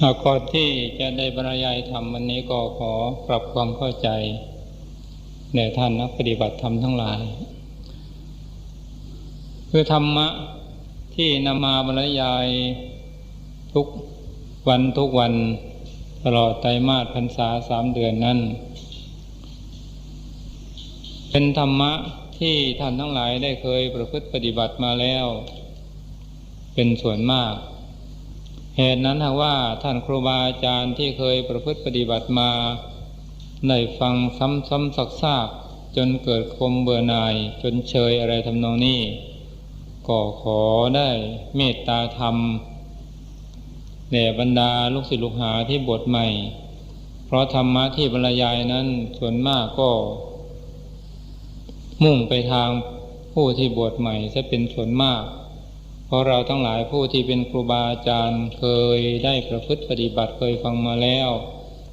อ่า ก่อนที่จะได้บรรยายธรรมวันนี้ก็ขอปรับความเข้าใจแด่ท่านนักปฏิบัติธรรมทั้งหลาย คือธรรมะที่นำมาบรรยายทุกวันทุกวัน ตลอดไตรมาสพรรษาสามเดือนนั้น เป็นธรรมะที่ท่านทั้งหลายได้เคยประพฤติปฏิบัติมาแล้วเป็นส่วนมาก เหตุนั้นหากว่าท่านครูบาอาจารย์ที่เคยประพฤติปฏิบัติมา ได้ฟังซ้ำๆ ซากๆ จนเกิดความเบื่อหน่าย จนเชยอะไรทำนองนี้ ก็ขอได้เมตตาธรรมแด่บรรดาลูกศิษย์ลูกหาที่บวชใหม่ เพราะธรรมะที่บรรยายนั้นส่วนมากก็มุ่งไปทางผู้ที่บวชใหม่ซะเป็นส่วนมาก เพราะเราทั้งหลายผู้ที่เป็นครูบาอาจารย์เคยได้ประพฤติปฏิบัติ เคยฟังมาแล้ว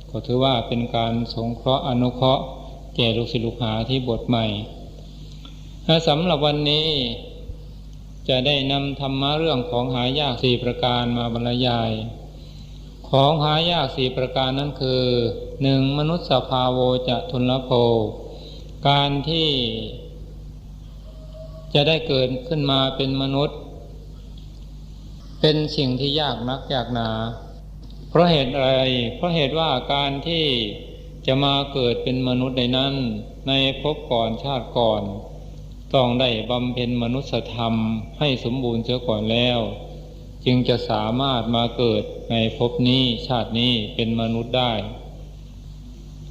ก็ถือว่าเป็นการสงเคราะห์อนุเคราะห์แก่ลูกศิษย์ลูกหาที่บวชใหม่ และสำหรับวันนี้จะได้นำธรรมะเรื่องของหายากสี่ประการมาบรรยาย ของหายากสี่ประการนั้นคือ หนึ่ง มนุสสภาโวจะทุลโภ การที่จะได้เกิดขึ้นมาเป็นมนุษย์ เป็นสิ่งที่ยากนักยากหนา เพราะเหตุอะไร เพราะเหตุว่าการที่จะมาเกิดเป็นมนุษย์ได้นั้น ในภพก่อนชาติก่อน ต้องได้บำเพ็ญมนุสสธรรมให้สมบูรณ์เสียก่อนแล้ว จึงจะสามารถมาเกิดในภพนี้ชาตินี้เป็นมนุษย์ได้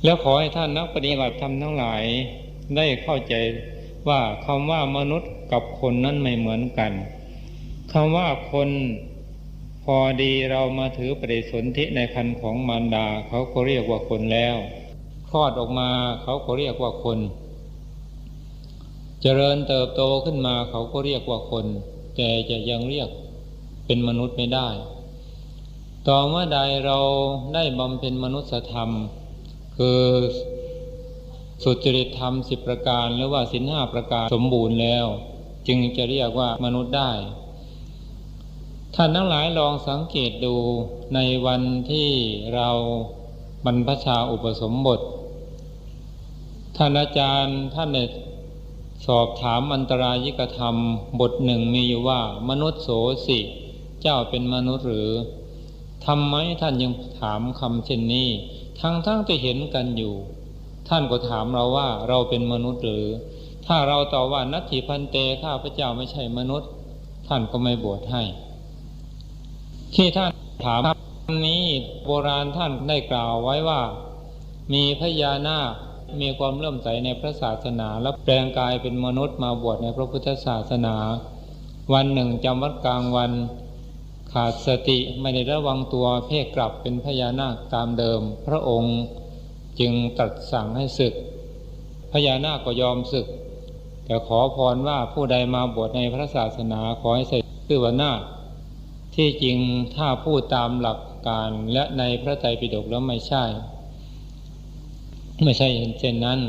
แล้วขอให้ท่านนักปฏิบัติธรรมทั้งหลายได้เข้าใจว่าคำว่ามนุษย์กับคนนั้นไม่เหมือนกัน คำว่าคน พอดีเรามาถือปฏิสนธิในครรภ์ของมารดา เขาก็เรียกว่าคนแล้ว คลอดออกมาเขาก็เรียกว่าคน เจริญเติบโตขึ้นมาเขาก็เรียกว่าคน แต่จะยังเรียกเป็นมนุษย์ไม่ได้ ต่อเมื่อใดเราได้บำเพ็ญมนุสสธรรม คือสุจริตธรรมสิบประการ หรือว่าศีลห้าประการสมบูรณ์แล้ว จึงจะเรียกว่ามนุษย์ได้ ท่านทั้งหลายลองสังเกตดู ในวันที่เราบรรพชาอุปสมบท ท่านอาจารย์ท่านได้สอบถามอันตรายิกธรรมบทหนึ่งมีอยู่ว่า มนุสโสสิ เจ้าเป็นมนุษย์หรือ ทำไมท่านยังถามคำเช่นนี้ ทั้งๆ ที่เห็นกันอยู่ ท่านก็ถามเราว่า เราเป็นมนุษย์หรือ ถ้าเราตอบว่า นัตถิภันเต ข้าพเจ้าไม่ใช่มนุษย์ ท่านก็ไม่บวชให้ ที่ท่านถามนี้ โบราณท่านได้กล่าวไว้ว่า มีพญานาคมีความเลื่อมใสในพระศาสนา และแปลงกายเป็นมนุษย์มาบวชในพระพุทธศาสนา วันหนึ่งจำวัดกลางวัน ขาดสติไม่ได้ระวังตัว เพกกลับเป็นพญานาคตามเดิม พระองค์จึงตรัสสั่งให้สึก พญานาคก็ยอมสึก แต่ขอพรว่าผู้ใดมาบวชในพระศาสนาขอให้ใส่ชื่อว่านาค ที่จริงถ้าพูดตามหลักการและในพระไตรปิฎกแล้วไม่ใช่ ไม่ใช่เช่นนั้น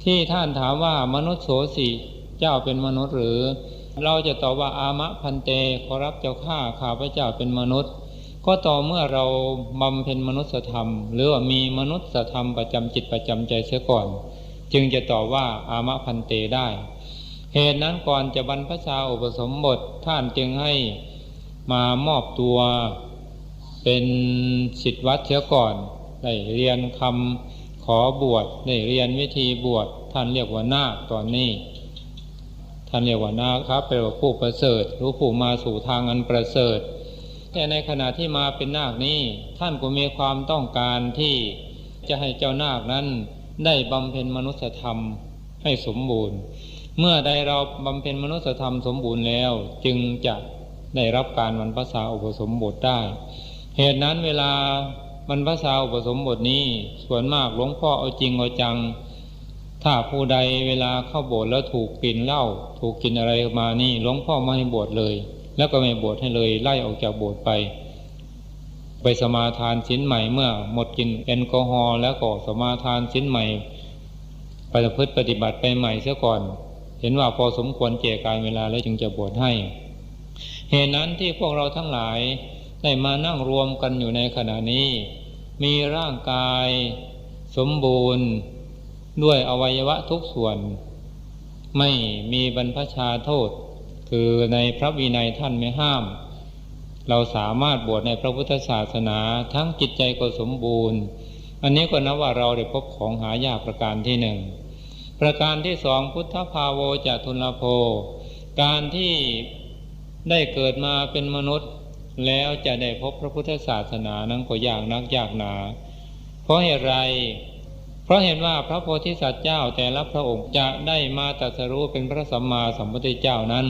ที่ท่านถามว่า มนุสโสสิ เจ้าเป็นมนุษย์หรือ เราจะตอบว่า อามะภันเต ขอรับเจ้าข้า ข้าพเจ้าเป็นมนุษย์ ก็ต่อเมื่อเราบำเพ็ญมนุสสธรรม หรือว่ามีมนุสสธรรมประจำจิตประจำใจเสียก่อน จึงจะตอบว่า อามะภันเต ได้ เหตุนั้นก่อนจะบรรพชาอุปสมบท ท่านจึงให้มามอบตัว เป็นศิษย์วัดเสียก่อน ได้เรียนคำขอบวช ได้เรียนวิธีบวช ท่านเรียกว่านาคตอนนี้ ท่านเรียกว่านาคครับ แปลว่าผู้ประเสริฐ หรือผู้มาสู่ทางอันประเสริฐ แต่ในขณะที่มาเป็นนาคนี้ ท่านก็มีความต้องการที่จะให้เจ้านาคนั้นได้บำเพ็ญมนุสสธรรม ให้สมบูรณ์ เมื่อใดเราบำเพ็ญมนุสสธรรมสมบูรณ์แล้ว จึงจะได้รับการบรรพชาอุปสมบทได้ เหตุนั้นเวลาบรรพชาอุปสมบทนี้ ส่วนมากหลวงพ่อเอาจริงเอาจัง ถ้าผู้ใดเวลาเข้าโบสถ์แล้วถูกกลิ่นเหล้า ถูกกลิ่นอะไรมานี่ หลวงพ่อไม่ให้บวชเลย แล้วก็ไม่บวชให้เลย ไล่ออกจากโบสถ์ไป ไปสมาทานศีลใหม่ เมื่อหมดกลิ่นแอลกอฮอล์แล้วก็สมาทานศีลใหม่ ไปประพฤติปฏิบัติไปใหม่เสียก่อน เห็นว่าพอสมควรแก่กาลเวลาแล้วจึงจะบวชให้ เหตุนั้นที่พวกเราทั้งหลาย ได้มานั่งรวมกันอยู่ในขณะนี้ มีร่างกายสมบูรณ์ด้วยอวัยวะทุกส่วน ไม่มีบรรพชาโทษ คือในพระวินัยท่านไม่ห้าม เราสามารถบวชในพระพุทธศาสนา ทั้งจิตใจก็สมบูรณ์ อันนี้ก็นับว่าเราได้พบของหายากประการที่หนึ่ง ประการที่สอง พุทธภาโวจะทุลโภ การที่ได้เกิดมาเป็นมนุษย์ แล้วจะได้พบพระพุทธศาสนานั้นก็ยากนักยากหนา เพราะเหตุไร เพราะเห็นว่าพระโพธิสัตว์เจ้าแต่ละพระองค์จะได้มาตรัสรู้เป็นพระสัมมาสัมพุทธเจ้านั้น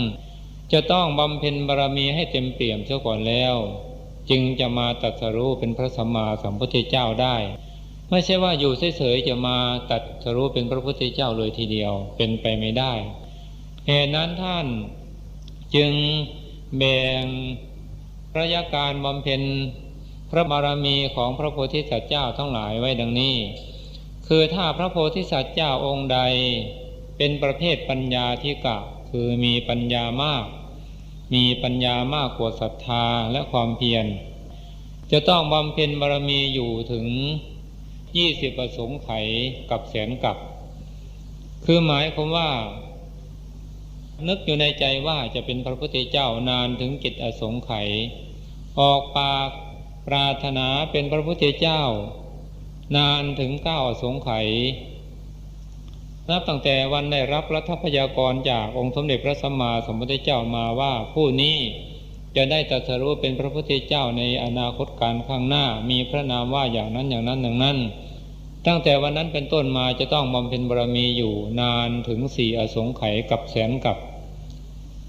จะต้องบำเพ็ญบารมีให้เต็มเปี่ยมเสียก่อนแล้ว จึงจะมาตรัสรู้เป็นพระสัมมาสัมพุทธเจ้าได้ ไม่ใช่ว่าอยู่เฉยๆ จะมาตรัสรู้เป็นพระพุทธเจ้าเลยทีเดียว เป็นไปไม่ได้ เหตุนั้นท่านจึงแบ่งระยะการบำเพ็ญพระบารมีของพระโพธิสัตว์เจ้าทั้งหลายไว้ดังนี้ คือถ้าพระโพธิสัตว์เจ้าองค์ใดเป็นประเภทปัญญาธิกะ คือมีปัญญามาก มีปัญญามากกว่าศรัทธาและความเพียร จะต้องบำเพ็ญบารมีอยู่ถึงยี่สิบอสงไขยกับแสนกับ คือหมายความว่า นึกอยู่ในใจว่าจะเป็นพระพุทธเจ้านานถึงเจ็ดอสงไขย ออกปากปรารถนาเป็นพระพุทธเจ้านานถึงเก้าอสงไขย นับตั้งแต่วันได้รับรัฐพยากรณ์จากองค์สมเด็จพระสัมมาสัมพุทธเจ้ามาว่า ผู้นี้จะได้ตรัสรู้เป็นพระพุทธเจ้าในอนาคตกาลข้างหน้า มีพระนามว่าอย่างนั้นอย่างนั้นอย่างนั้น ตั้งแต่วันนั้นเป็นต้นมาจะต้องบำเพ็ญบารมีอยู่นานถึงสี่อสงไขยกับแสนกับ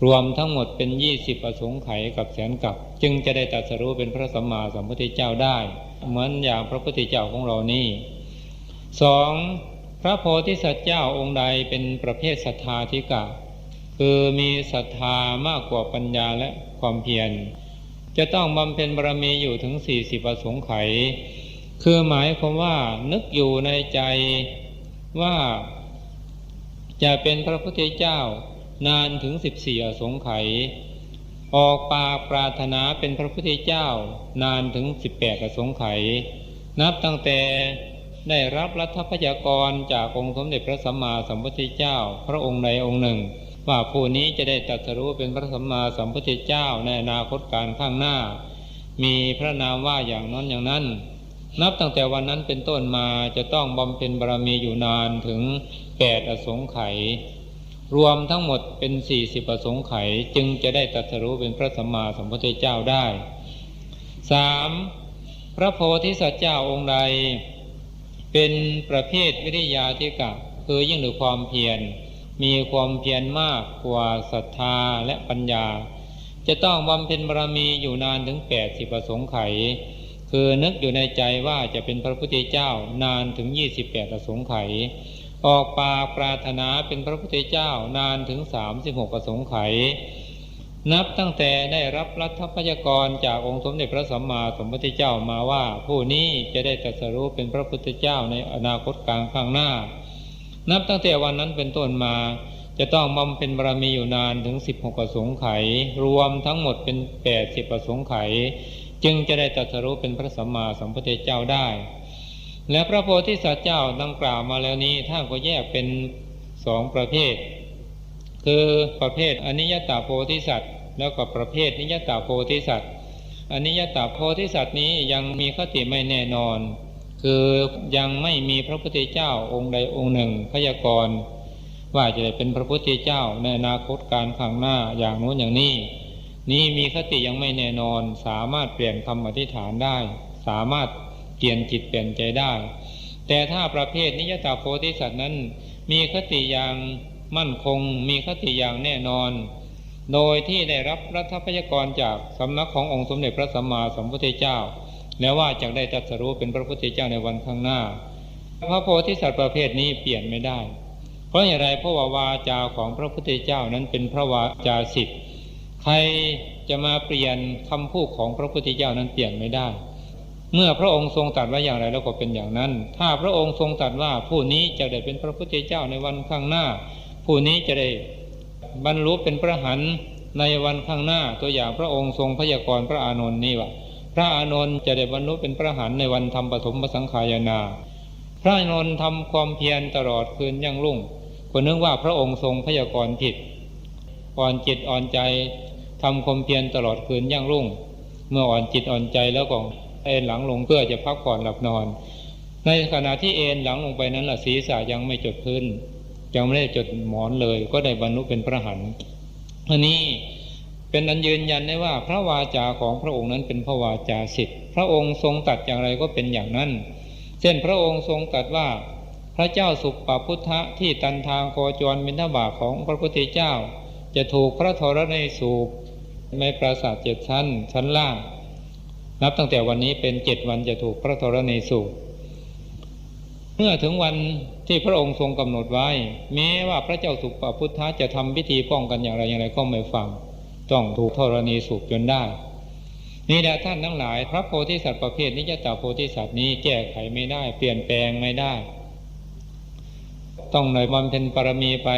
รวมทั้งหมดเป็นยี่สิบอสงไขยกับแสนกับ จึงจะได้ตรัสรู้เป็นพระสัมมาสัมพุทธเจ้าได้ เหมือนอย่างพระพุทธเจ้าของเรานี้ สอง พระโพธิสัตว์เจ้าองค์ใดเป็นประเภทศรัทธาธิกะ คือมีศรัทธามากกว่าปัญญาและความเพียร จะต้องบำเพ็ญบารมีอยู่ถึงสี่สิบอสงไขย คือหมายความว่านึกอยู่ในใจว่าจะเป็นพระพุทธเจ้านานถึงสิบสี่อสงไขย ออกปากปรารถนาเป็นพระพุทธเจ้านานถึงสิบแปดอสงไขย นับตั้งแต่ได้รับรัฐพยากรณ์จากองค์สมเด็จพระสัมมาสัมพุทธเจ้าพระองค์ใดองค์หนึ่ง ว่าผู้นี้จะได้ตรัสรู้เป็นพระสัมมาสัมพุทธเจ้าในอนาคตกาลข้างหน้า มีพระนามว่าอย่างนั้นอย่างนั้น นับตั้งแต่วันนั้นเป็นต้นมาจะต้องบำเพ็ญบารมีอยู่นานถึงแปดอสงไขย รวมทั้งหมดเป็นสี่สิบอสงไขย จึงจะได้ตรัสรู้เป็นพระสัมมาสัมพุทธเจ้าได้ สาม พระโพธิสัตว์เจ้าองค์ใดเป็นประเภทวิริยาธิกะ คือยิ่งด้วยความเพียร มีความเพียรมากกว่าศรัทธาและปัญญา จะต้องบำเพ็ญบารมีอยู่นานถึงแปดสิบอสงไขย คือนึกอยู่ในใจว่าจะเป็นพระพุทธเจ้านานถึงยี่สิบแปดอสงไขย ออกปากปรารถนาเป็นพระพุทธเจ้านานถึงสามสิบหกอสงไขย นับตั้งแต่ได้รับรัฐพยากรณ์จากองค์สมเด็จพระสัมมาสัมพุทธเจ้ามาว่า ผู้นี้จะได้ตรัสรู้เป็นพระพุทธเจ้าในอนาคตกาลข้างหน้า นับตั้งแต่วันนั้นเป็นต้นมา จะต้องบำเพ็ญบารมีอยู่นานถึงสิบหกอสงไขย รวมทั้งหมดเป็นแปดสิบอสงไขย จึงจะได้ตรัสรู้เป็นพระสัมมาสัมพุทธเจ้าได้ และพระโพธิสัตว์เจ้าดังกล่าวมาแล้วนี้ ท่านก็แยกเป็นสองประเภท คือประเภทอนิยตโพธิสัตว์ แล้วก็ประเภทนิยตโพธิสัตว์ อนิยตโพธิสัตว์นี้ยังมีคติไม่แน่นอน คือยังไม่มีพระพุทธเจ้าองค์ใดองค์หนึ่งพยากรณ์ว่าจะได้เป็นพระพุทธเจ้าในอนาคตกาลข้างหน้าอย่างโน้นอย่างนี้ นี้มีคติยังไม่แน่นอน สามารถเปลี่ยนคำอธิษฐานได้ สามารถเปลี่ยนจิตเปลี่ยนใจได้ แต่ถ้าประเภทนิยตโพธิสัตว์นั้น มีคติอย่างมั่นคง มีคติอย่างแน่นอน โดยที่ได้รับรัฐพยากรณ์จากสำนักขององค์สมเด็จพระสัมมาสัมพุทธเจ้า แล้วว่าจะได้ตรัสรู้เป็นพระพุทธเจ้าในวันข้างหน้า พระโพธิสัตว์ประเภทนี้เปลี่ยนไม่ได้ เพราะอย่างไร เพราะว่าวาจาของพระพุทธเจ้านั้นเป็นพระวาจาสิทธิ์ ใครจะมาเปลี่ยนคำพูดของพระพุทธเจ้านั้นเปลี่ยนไม่ได้ เมื่อพระองค์ทรงตรัสไว้อย่างไรแล้วก็เป็นอย่างนั้น ถ้าพระองค์ทรงตรัสว่าผู้นี้จะได้เป็นพระพุทธเจ้าในวันข้างหน้า ผู้นี้จะได้บรรลุเป็นพระอรหันต์ในวันข้างหน้า ตัวอย่างพระองค์ทรงพยากรณ์พระอานนท์นี้ว่า ພະອານົນຈະໄດ້ບັນລຸເປັນພະອະລະຫັນໃນວັນທຳປະຖົມມະສັງຂາຍານາ. ພະອານົນທຳຄວາມພຽນຕະຫຼອດຄືນຍັງລຸ້ງ, ກໍນຶກວ່າພະອົງຊົງພະຍາກອນຜິດ. ອ່ອນຈິດອ່ອນໃຈ, ທຳຄວາມພຽນຕະຫຼອດຄືນຍັງລຸ້ງ. ເມື່ອອ່ອນຈິດອ່ອນໃຈແລ້ວກໍເອນຫຼັງລົງເພື່ອຈະພັກຜ່ອນຫຼັບນອນ. ໃນຂະນະທີ່ເອນຫຼັງລົງໄປນັ້ນລະ ศีລສະຍັງໄມ່ຈົດພື້ນ, ຍັງໄມ່ໄດ້ຈົດໝອນເລີຍ, ກໍໄດ້ບັນລຸເປັນພະອະລະຫັນ. ອັນນີ້ເປັນອັນຢືນຢັນໄດ້ວ່າ ພະວາຈາຂອງພະອົງນັ້ນເປັນພະວາຈາສິດ. ພະອົງຊົງຕັດຢ່າງໃດກໍເປັນຢ່າງນັ້ນ. ເຊັ່ນ ພະອົງຊົງຕັດວ່າ ພະເຈົ້າສຸປະພຸດທະທີ່ຕັນທາງໂຄຈອນບິນທະບາດຂອງພະພຸດທະເຈົ້າ ຈະຖືກພະທໍລະນີສູບໃນປາສາດເຈັດຊັ້ນ, ຊັ້ນລ່າງ. ນັບຕັ້ງແຕ່ວັນນີ້ເປັນເຈັດວັນຈະຖືກພະທໍລະນີສູບ. ເມື່ອເຖິງວັນທີ່ພະອົງຊົງກຳນົດໄວ້, ແມ້ວ່າພະເຈົ້າສຸປະພຸດທະຈະທຳພິທີປ້ອງກັນຢ່າງໃດຢ່າງໃດກໍໄມ່ຟັງ, ຕ້ອງຖືກທໍລະນີສູບຈົນໄດ້. ນີ້ແຫຼະທ່ານທັງຫຼາຍ, ພະໂພທິສັດປະເພດນິດຍະຕາໂພທິສັດນີ້ແກ້ໄຂໄມ່ໄດ້, ປ່ຽນແປງໄມ່ໄດ້. ຕ້ອງໄດ້ບຳເພັນບາລະມີໄປ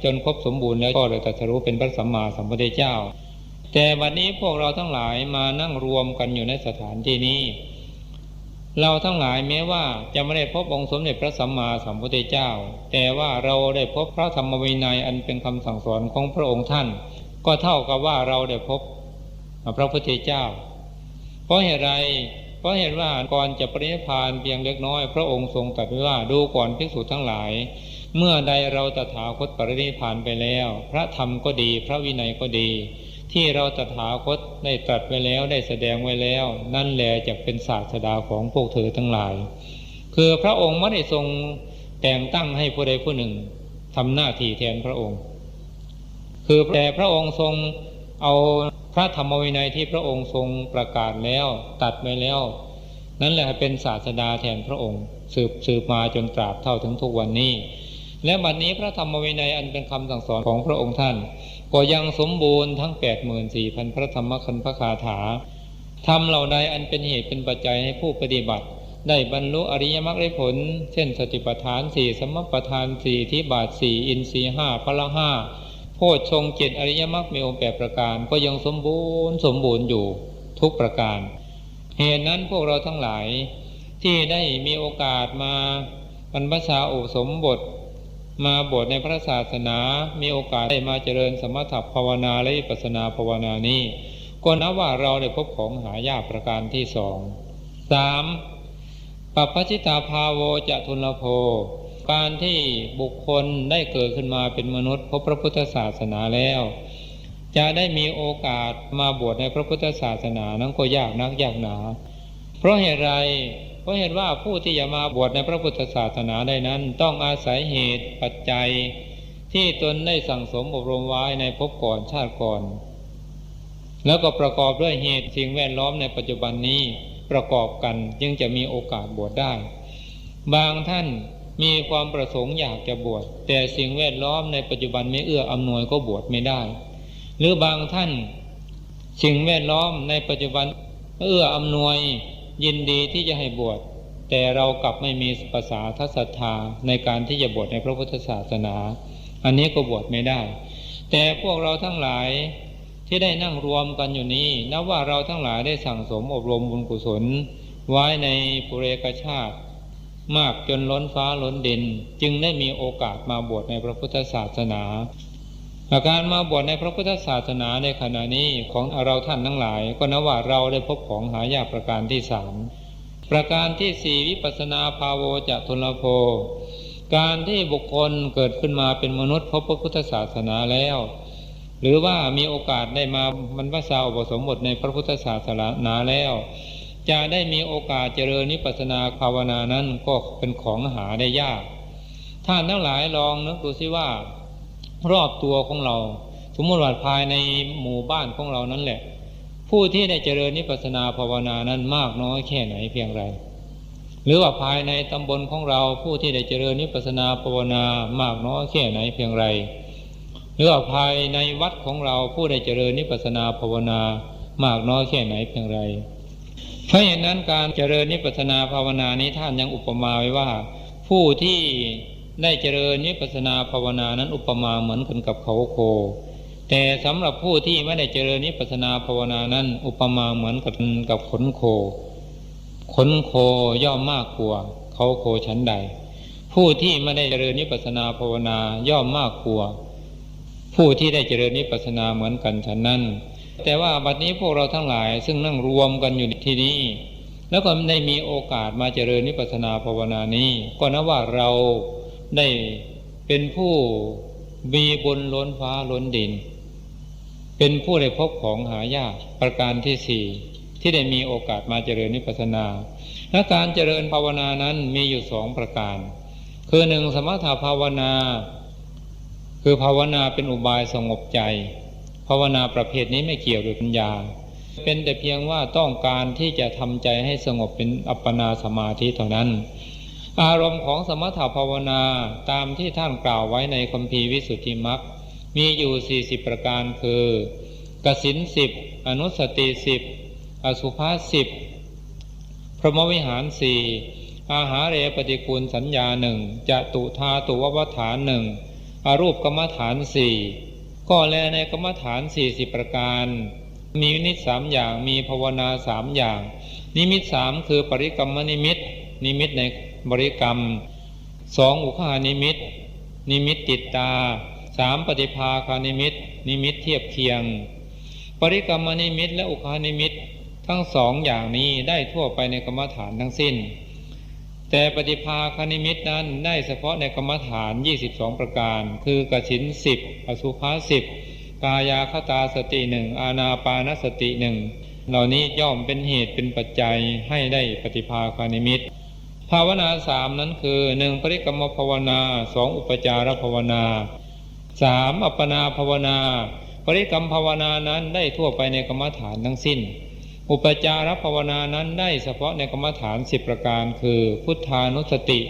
ຈົນຄົບສົມບູນແລ້ວ ກໍໄດ້ຕັດສະຮູ້ເປັນພະສຳມາສຳພຸດທະເຈົ້າ. ແຕ່ບັດນີ້ພວກເຮົາທັງຫຼາຍມານັ່ງລວມກັນຢູ່ໃນສະຖານທີ່ນີ້, ເຮົາທັງຫຼາຍແມ້ວ່າຈະບໍ່ໄດ້ພົບອົງສົມເດັດພະສຳມາສຳພຸດທະເຈົ້າ, ແຕ່ວ່າເຮົາໄດ້ພົບພະທຳມະວິໄນອັນເປັນຄຳສັ່ງສອນຂອງພະອົງທ່ານ, ກໍເທົ່າກັບວ່າເຮົາໄດ້ພົບພະພຸດທະເຈົ້າ. ເພາະເຫດໃດ? ເພາະເຫດວ່າກ່ອນຈະປະລິນິບພານພຽງເລັກນ້ອຍ, ພະອົງຊົງຕັດໄວ້ວ່າ, ດູກ່ອນ ພິກສຸທັງຫຼາຍ, ເມື່ອໃດເຮົາຕະຖາຄົດປະລິນິບພານໄປແລ້ວ, ພະທຳກໍດີ, ພະວິໄນກໍດີ, ທີ່ເຮົາຕະຖາຄົດໄດ້ຕັດໄວ້ແລ້ວ, ໄດ້ສະແດງໄວ້ແລ້ວ, ນັ້ນແລຈະເປັນສາດສະດາຂອງພວກເທີທັງຫຼາຍ. ຄືພະອົງບໍ່ໄດ້ຊົງແຕ່ງຕັ້ງໃຫ້ຜູ້ໃດຜູ້ໜຶ່ງທຳໜ້າທີ່ແທນພະອົງ. ຄືແຕ່ພະອົງຊົງເອົາພະທຳມະວິໄນທີ່ພະອົງຊົງປະກາດແລ້ວ, ຕັດໄວ້ແລ້ວ, ນັ້ນແຫຼະເປັນສາດສະດາແທນພະອົງ, ສືບ, ສືບມາຈົນຕາບເທົ່າເຖິງທຸກວັນນີ້. ແລະ ບັດນີ້ພະທຳມະວິໄນອັນເປັນຄຳສັ່ງສອນຂອງພະອົງທ່ານ ກໍຍັງສົມບູນທັງແປດໝື່ນສີ່ພັນພະທຳມະຄັນພະຄາຖາ. ທຳເຫຼົ່າໃດອັນເປັນເຫດເປັນປັດໄຈໃຫ້ຜູ້ປະຕິບັດໄດ້ບັນລຸອະລິຍະມັກໄດ້ຜົນ, ເຊັ່ນ ສະຕິປະທານສີ່, ສຳມະປະທານສີ່, ອິດທິບາດສີ່, ອິນຊີຫ້າ, ພະລະຫ້າ, ໂພດຊົງເຈັດ, ອະລິຍະມັກມີອົງແປດປະການ, ກໍຍັງສົມບູນ, ສົມບູນຢູ່ທຸກປະການ. ເຫດນັ້ນພວກເຮົາທັງຫຼາຍທີ່ໄດ້ມີໂອກາດມາບັນພະຊາອຸປະສົມບົດ, ມາບວດໃນພະສາສະໜາ, ມີໂອກາດໄດ້ມາຈະເລີນສະມະຖະພາວະນາ ແລະ ວິປັດສະນາພາວະນານີ້, ກໍນັບວ່າເຮົາໄດ້ພົບຂອງຫາຍາກປະການທີສອງ. ສາມ ປັບປະຈິດຕາພາໂວຈະທຸນລະໂພ, ການທີ່ບຸກຄົນໄດ້ເກີດຂຶ້ນມາເປັນມະນຸດ ພົບພະພຸດທະສາສະໜາແລ້ວ, ຈະໄດ້ມີໂອກາດມາບວດໃນພະພຸດທະສາສະໜານັ້ນກໍຍາກນັກຍາກໜາ. ເພາະເຫດໃດ? ເພາະເຫດວ່າຜູ້ທີ່ຈະມາບວດໃນພະພຸດທະສາສະໜາໄດ້ນັ້ນ ຕ້ອງອາໄສເຫດປັດໄຈທີ່ຕົນໄດ້ສັ່ງສົມອົບຮົມໄວ້ໃນພົບກ່ອນຊາດກ່ອນ, ແລ້ວກໍປະກອບດ້ວຍເຫດສິ່ງແວດລ້ອມໃນປັດຈຸບັນນີ້ປະກອບກັນ ຈຶ່ງຈະມີໂອກາດບວດໄດ້. ບາງທ່ານມີຄວາມປະສົງຢາກຈະບວດ, ແຕ່ສິ່ງແວດລ້ອມໃນປັດຈຸບັນໄມ່ເອື້ອອຳນວຍກໍບວດໄມ່ໄດ້. ຫຼືບາງທ່ານ ສິ່ງແວດລ້ອມໃນປັດຈຸບັນເອື້ອອຳນວຍ ຍິນດີທີ່ຈະໃຫ້ບວດ, ແຕ່ເຮົາກັບໄມ່ມີປະສາທະສັດທາໃນການທີ່ຈະບວດໃນພະພຸດທະສາສະໜາ, ອັນນີ້ກໍບວດໄມ່ໄດ້. ແຕ່ພວກເຮົາທັງຫຼາຍທີ່ໄດ້ນັ່ງລວມກັນຢູ່ນີ້, ນັບວ່າເຮົາທັງຫຼາຍໄດ້ສັ່ງສົມອົບຮົມບຸນກຸສົນໄວ້ໃນປຸເລກະຊາດ ມາກຈົນລົ້ນຟ້າລົ້ນດິນ, ຈຶ່ງໄດ້ມີໂອກາດມາບວດໃນພະພຸດທະສາສະໜາ. ແລະ ການມາບວດໃນພະພຸດທະສາສະໜາໃນຂະນະນີ້ຂອງເຮົາທ່ານທັງຫຼາຍ ກໍນັບວ່າເຮົາໄດ້ພົບຂອງຫາຍາກປະການທີສາມ. ປະການທີສີ່ ວິປັດສະນາພາໂວຈະທຸນລະໂພ, ການທີ່ບຸກຄົນເກີດຂຶ້ນມາເປັນມະນຸດ ພົບພະພຸດທະສາສະໜາແລ້ວ, ຫຼືວ່າມີໂອກາດໄດ້ມາບັນພະຊາອຸປະສົມບົດໃນພະພຸດທະສາສະໜາແລ້ວ, ຈະໄດ້ມີໂອກາດຈະເລີນວິປັດສະນາພາວະນານັ້ນ ກໍເປັນຂອງຫາໄດ້ຍາກ. ທ່ານທັງຫຼາຍລອງນຶກດູຊິວ່າ ຮອບຕົວຂອງເຮົາ, ສົມມຸດວ່າພາຍໃນໝູ່ບ້ານຂອງເຮົານັ້ນແຫຼະ, ຜູ້ທີ່ໄດ້ຈະເລີນວິປັດສະນາພາວະນານັ້ນມາກນ້ອຍແຄ່ໃດພຽງໃດ? ຫຼືວ່າພາຍໃນຕຳບົນຂອງເຮົາ ຜູ້ທີ່ໄດ້ຈະເລີນວິປັດສະນາພາວະນາມາກນ້ອຍແຄ່ໃດພຽງໃດ? ຫຼືວ່າພາຍໃນວັດຂອງເຮົາ ຜູ້ໄດ້ຈະເລີນວິປັດສະນາພາວະນາມາກນ້ອຍແຄ່ໃດພຽງໃດ? ເພາະເຫດນັ້ນ ການຈະເລີນວິປັດສະນາພາວະນານີ້ ທ່ານຍັງອຸປະມາໄວ້ວ່າ ຜູ້ທີ່ໄດ້ຈະເລີນວິປັດສະນາພາວະນານັ້ນ ອຸປະມາເໝືອນກັນກັບເຂົາໂຄ. ແຕ່ສຳລັບຜູ້ທີ່ບໍ່ໄດ້ຈະເລີນວິປັດສະນາພາວະນານັ້ນ ອຸປະມາເໝືອນກັນກັບຂົນໂຄ. ຂົນໂຄຍ່ອມມາກກວ່າເຂົາໂຄ ສັນໃດ ຜູ້ທີ່ບໍ່ໄດ້ຈະເລີນວິປັດສະນາພາວະນາຍ່ອມມາກກວ່າຜູ້ທີ່ໄດ້ຈະເລີນວິປັດສະນາເໝືອນກັນ ສັນນັ້ນ. ແຕ່ວ່າບັດນີ້ພວກເຮົາທັງຫຼາຍ ຊຶ່ງນັ່ງລວມກັນຢູ່ທີ່ນີ້ ແລ້ວກໍໄດ້ມີໂອກາດມາຈະເລີນວິປັດສະນາພາວະນານີ້ ກໍນັບວ່າເຮົາໄດ້ເປັນຜູ້ມີບຸນລົ້ນຟ້າລົ້ນດິນ, ເປັນຜູ້ໄດ້ພົບຂອງຫາຍາກປະການທີສີ່ ທີ່ໄດ້ມີໂອກາດມາຈະເລີນວິປັດສະນາ. ແລະ ການຈະເລີນພາວະນານັ້ນມີຢູ່ສອງປະການ, ຄື ໜຶ່ງ ສະມະຖະພາວະນາ ຄືພາວະນາເປັນອຸບາຍສະຫງົບໃຈ. ພາວະນາປະເພດນີ້ໄມ່ກ່ຽວດ້ວຍປັນຍາ, ເປັນແຕ່ພຽງວ່າຕ້ອງການທີ່ຈະທຳໃຈໃຫ້ສະຫງົບເປັນອັບປະນາສະມາທິເທົ່ານັ້ນ. ອາລົມຂອງສະມະຖະພາວະນາຕາມທີ່ທ່ານກ່າວໄວ້ໃນຄຳພີວິສຸດທິມັກ ມີຢູ່ສີ່ສິບປະການ ຄື ກະສິນສິບ, ອະນຸສະຕິສິບ, ອະສຸພະສິບ, ພຣມວິຫານສີ່, ອາຫາເຣປະຕິກູນສັນຍາໜຶ່ງ, ຈະຕຸທາຕຸວະວັດຖານໜຶ່ງ, ອະຮູບກຳມະຖານສີ່. ກໍແລໃນກຳມະຖານສີ່ສິບປະການ ມີນິມິດສາມຢ່າງ, ມີພາວະນາສາມຢ່າງ. ນິມິດສາມ ຄື ປະລິກຳມະນິມິດ, ນິມິດໃນບໍລິກຳ, ສອງ ອຸຄະຫານິມິດ, ນິມິດຕິດຕາ, ສາມ ປະຕິພາຄານິມິດ, ນິມິດທຽບຄຽງ. ປະລິກຳມະນິມິດ ແລະ ອຸຄະຫານິມິດ ທັງສອງຢ່າງນີ້ໄດ້ທົ່ວໄປໃນກຳມະຖານທັງສິ້ນ, ແຕ່ປະຕິພາຄານິມິດນັ້ນໄດ້ສະເພາະໃນກຳມະຖານຊາວສອງປະການ ຄື ກະສິນສິບ, ອະສຸພະສິບ, ກາຍາຄະຕາສະຕິໜຶ່ງ, ອານາປານະສະຕິໜຶ່ງ. ເຫຼົ່ານີ້ຍ່ອມເປັນເຫດເປັນປັດໄຈໃຫ້ໄດ້ປະຕິພາຄານິມິດ. ພາວະນາສາມນັ້ນຄື ໜຶ່ງ ປະລິກຳມະພາວະນາ, ສອງ ອຸປະຈາລະພາວະນາ, ສາມ ອັບປະນາພາວະນາ. ປະລິກຳພາວະນານັ້ນໄດ້ທົ່ວໄປໃນກຳມະຖານທັງສິ້ນ, ອຸປະຈາລະພາວະນານັ້ນໄດ້ສະເພາະໃນກຳມະຖານສິບປະການ ຄື ພຸດທານຸສະຕິ,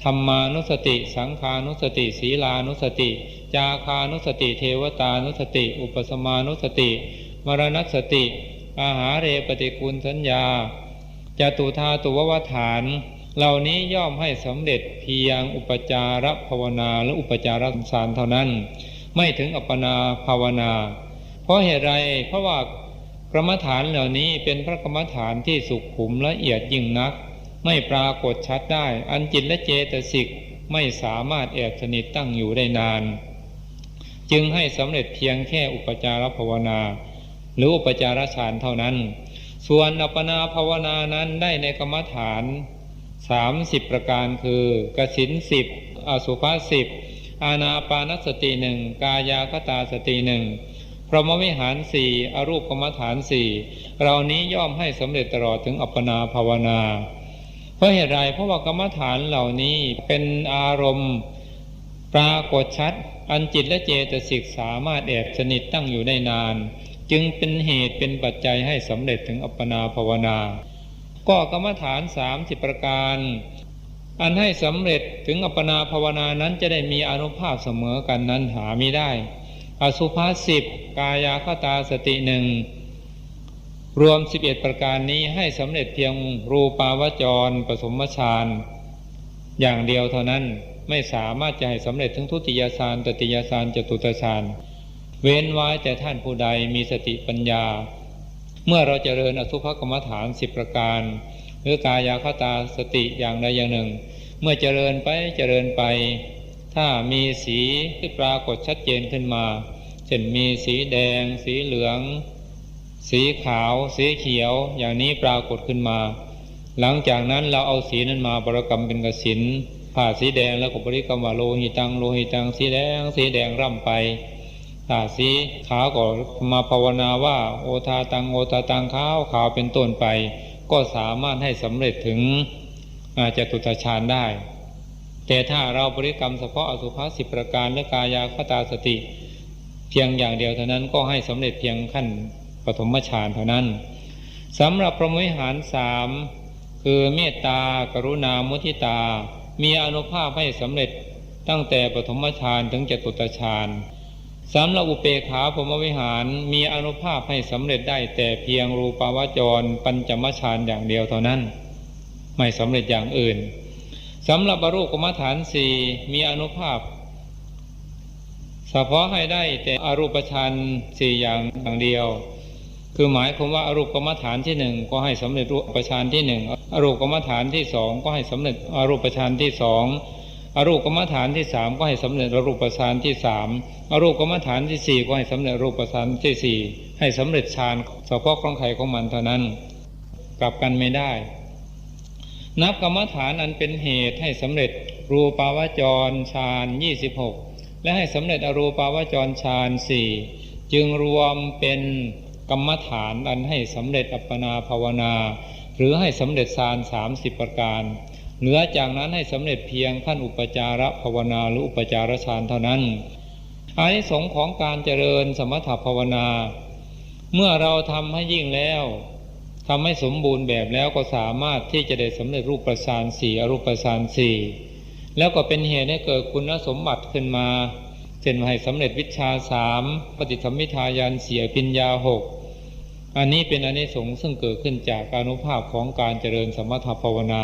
ທຳມານຸສະຕິ, ສັງຄານຸສະຕິ, ສີລານຸສະຕິ, ຈາຄານຸສະຕິ, ເທວະຕານຸສະຕິ, ອຸປະສະມານຸສະຕິ, ມະລະນະສະຕິ, ອາຫາເຣປະຕິກູນສັນຍາ, ຈະຕຸທາຕຸວະວັດຖານ. ເຫຼົ່ານີ້ຍ່ອມໃຫ້ສຳເລັດພຽງອຸປະຈາລະພາວະນາ ຫຼື ອຸປະຈາລະສັນເທົ່ານັ້ນ, ໄມ່ເຖິງອັບປະນາພາວະນາ. ເພາະເຫດໃດ? ເພາະວ່າກຳມະຖານເຫຼົ່ານີ້ເປັນພະກຳມະຖານທີ່ສຸຂຸມລະອຽດຍິ່ງນັກ, ໄມ່ປາກົດຊັດໄດ້ ອັນຈິດ ແລະ ເຈຕະສິກໄມ່ສາມາດແອບສະໜິດຕັ້ງຢູ່ໄດ້ນານ, ຈຶ່ງໃຫ້ສຳເລັດພຽງແຄ່ອຸປະຈາລະພາວະນາ ຫຼື ອຸປະຈາລະສານເທົ່ານັ້ນ. ສ່ວນອັບປະນາພາວະນານັ້ນໄດ້ໃນກຳມະຖານສາມສິບປະການ ຄື ກະສິນສິບ, ອະສຸພະສິບ, ອານາປານະສະຕິໜຶ່ງ, ກາຍາຄະຕາສະຕິໜຶ່ງ, ພຣມວິຫານສີ່, ອະຮູບກຳມະຖານສີ່. ເຫຼົ່ານີ້ຍ່ອມໃຫ້ສຳເລັດຕະຫຼອດເຖິງອັບປະນາພາວະນາ. ເພາະເຫດໃດ? ເພາະວ່າກຳມະຖານເຫຼົ່ານີ້ເປັນອາລົມປາກົດຊັດ ອັນຈິດ ແລະ ເຈຕະສິກສາມາດແອບສະໜິດຕັ້ງຢູ່ໄດ້ນານ, ຈຶ່ງເປັນເຫດເປັນປັດໄຈໃຫ້ສຳເລັດເຖິງອັບປະນາພາວະນາ. ກໍກຳມະຖານສາມສິບປະການ ອັນໃຫ້ສຳເລັດເຖິງອັບປະນາພາວະນານັ້ນ ຈະໄດ້ມີອານຸພາບສະເໝີກັນນັ້ນຫາມິໄດ້. ອະສຸພະສິບ, ກາຍາຄະຕາສະຕິໜຶ່ງ, ລວມສິບເອັດປະການນີ້ໃຫ້ສຳເລັດພຽງຮູປາວະຈອນປະຖົມມະຊານຢ່າງດຽວເທົ່ານັ້ນ, ໄມ່ສາມາດຈະໃຫ້ສຳເລັດເຖິງທຸຕິຍະຊານ, ຕະຕິຍະຊານ, ຈະຕຸຕະຊານ, ເວັ້ນໄວ້ແຕ່ທ່ານຜູ້ໃດມີສະຕິປັນຍາ. ເມື່ອເຮົາຈະເລີນອະສຸພະກຳມະຖານສິບປະການ ຫຼື ກາຍາຄະຕາສະຕິຢ່າງໃດຢ່າງໜຶ່ງ, ເມື່ອຈະເລີນໄປ ຈະເລີນໄປ, ຖ້າມີສີທີ່ປາກົດຊັດເຈນຂຶ້ນມາ, ເຊັ່ນ ມີສີແດງ, ສີເຫຼືອງ, ສີຂາວ, ສີຂຽວ ຢ່າງນີ້ປາກົດຂຶ້ນມາ, ຫຼັງຈາກນັ້ນເຮົາເອົາສີນັ້ນມາບໍລິກຳເປັນກະສິນ. ຖ້າສີແດງ ເຮົາກໍບໍລິກຳວ່າ ໂລຫິຕັງ ໂລຫິຕັງ, ສີແດງ ສີແດງ ລ່ຳໄປ. ຖ້າສີຂາວ ກໍມາພາວະນາວ່າ ໂອທາຕັງ ໂອທາຕັງ, ຂາວ ຂາວ ເປັນຕົ້ນໄປ, ກໍສາມາດໃຫ້ສຳເລັດເຖິງ ອາ ຈະຕຸຕະຊານໄດ້. ແຕ່ຖ້າເຮົາບໍລິກຳສະເພາະອະສຸພະສິບປະການ ຫຼື ກາຍາຄະຕາສະຕິ ພຽງຢ່າງດຽວເທົ່ານັ້ນ ກໍໃຫ້ສຳເລັດພຽງຂັ້ນປະຖົມມະຊານເທົ່ານັ້ນ. ສຳລັບພຣມວິຫານສາມ ຄື ເມດຕາ, ກະລຸນາ, ມຸທິຕາ ມີອານຸພາບໃຫ້ສຳເລັດຕັ້ງແຕ່ປະຖົມມະຊານເຖິງຈະຕຸຕະຊານ. ສຳລັບອຸເປກຂາພົມມະວິຫານ ມີອານຸພາບໃຫ້ສຳເລັດໄດ້ແຕ່ພຽງຮູປາວະຈອນປັນຈະມະຊານຢ່າງດຽວເທົ່ານັ້ນ, ໄມ່ສຳເລັດຢ່າງອື່ນ. ສຳລັບອະຮູບກຳມະຖານສີ່ ມີອານຸພາບ ສະເພາະໃຫ້ໄດ້ແຕ່ອະຮູບປະຊານສີ່ຢ່າງດຽວ ຄືໝາຍຄວາມວ່າອະຮູບກຳມະຖານທີໜຶ່ງກໍໃຫ້ສຳເລັດຮູບປະຊານທີໜຶ່ງ ອະຮູບກຳມະຖານທີສອງກໍໃຫ້ສຳເລັດອະຮູບປະຊານທີສອງ ອະຮູບກຳມະຖານທີສາມກໍໃຫ້ສຳເລັດອະຮູບປະຊານທີສາມ ອະຮູບກຳມະຖານທີສີ່ກໍໃຫ້ສຳເລັດອະຮູບປະຊານທີສີ່ ໃຫ້ສຳເລັດຊານສະເພາະຂອງໃຜຂອງມັນເທົ່ານັ້ນ ກັບກັນໄມ່ໄດ້. ນັບກຳມະຖານອັນເປັນເຫດໃຫ້ສຳເລັດຮູປາວະຈອນຊານ ຊານ ແລະ ໃຫ້ສຳເລັດອະຮູປາວະຈອນຊານສີ່ ຈຶ່ງລວມເປັນກຳມະຖານອັນໃຫ້ສຳເລັດອັບປະນາພາວະນາ ຫຼື ໃຫ້ສຳເລັດຊານສາມສິບປະການ. ເຫຼືອຈາກນັ້ນໃຫ້ສຳເລັດພຽງຂັ້ນອຸປະຈາລະພາວະນາ ຫຼື ອຸປະຈາລະຊານເທົ່ານັ້ນ. ອານິສົງຂອງການຈະເລີນສະມະຖະພາວະນາ ເມື່ອເຮົາທຳໃຫ້ຍິ່ງແລ້ວ ທຳໃຫ້ສົມບູນແບບແລ້ວ ກໍສາມາດທີ່ຈະໄດ້ສຳເລັດຮູບປະຊານສີ່ ອະຮູບປະຊານສີ່ ແລ້ວກໍເປັນເຫດໃຫ້ເກີດຄຸນນະສົມບັດຂຶ້ນມາ ເຊັ່ນວ່າໃຫ້ສຳເລັດວິດຊາສາມ ປະຕິສຳພິທາຍານສີ່ ອະພິນຍາຫົກ. ອັນນີ້ເປັນອານິສົງເຊິ່ງເກີດຂຶ້ນຈາກອານຸພາບຂອງການຈະເລີນສະມະຖະພາວະນາ.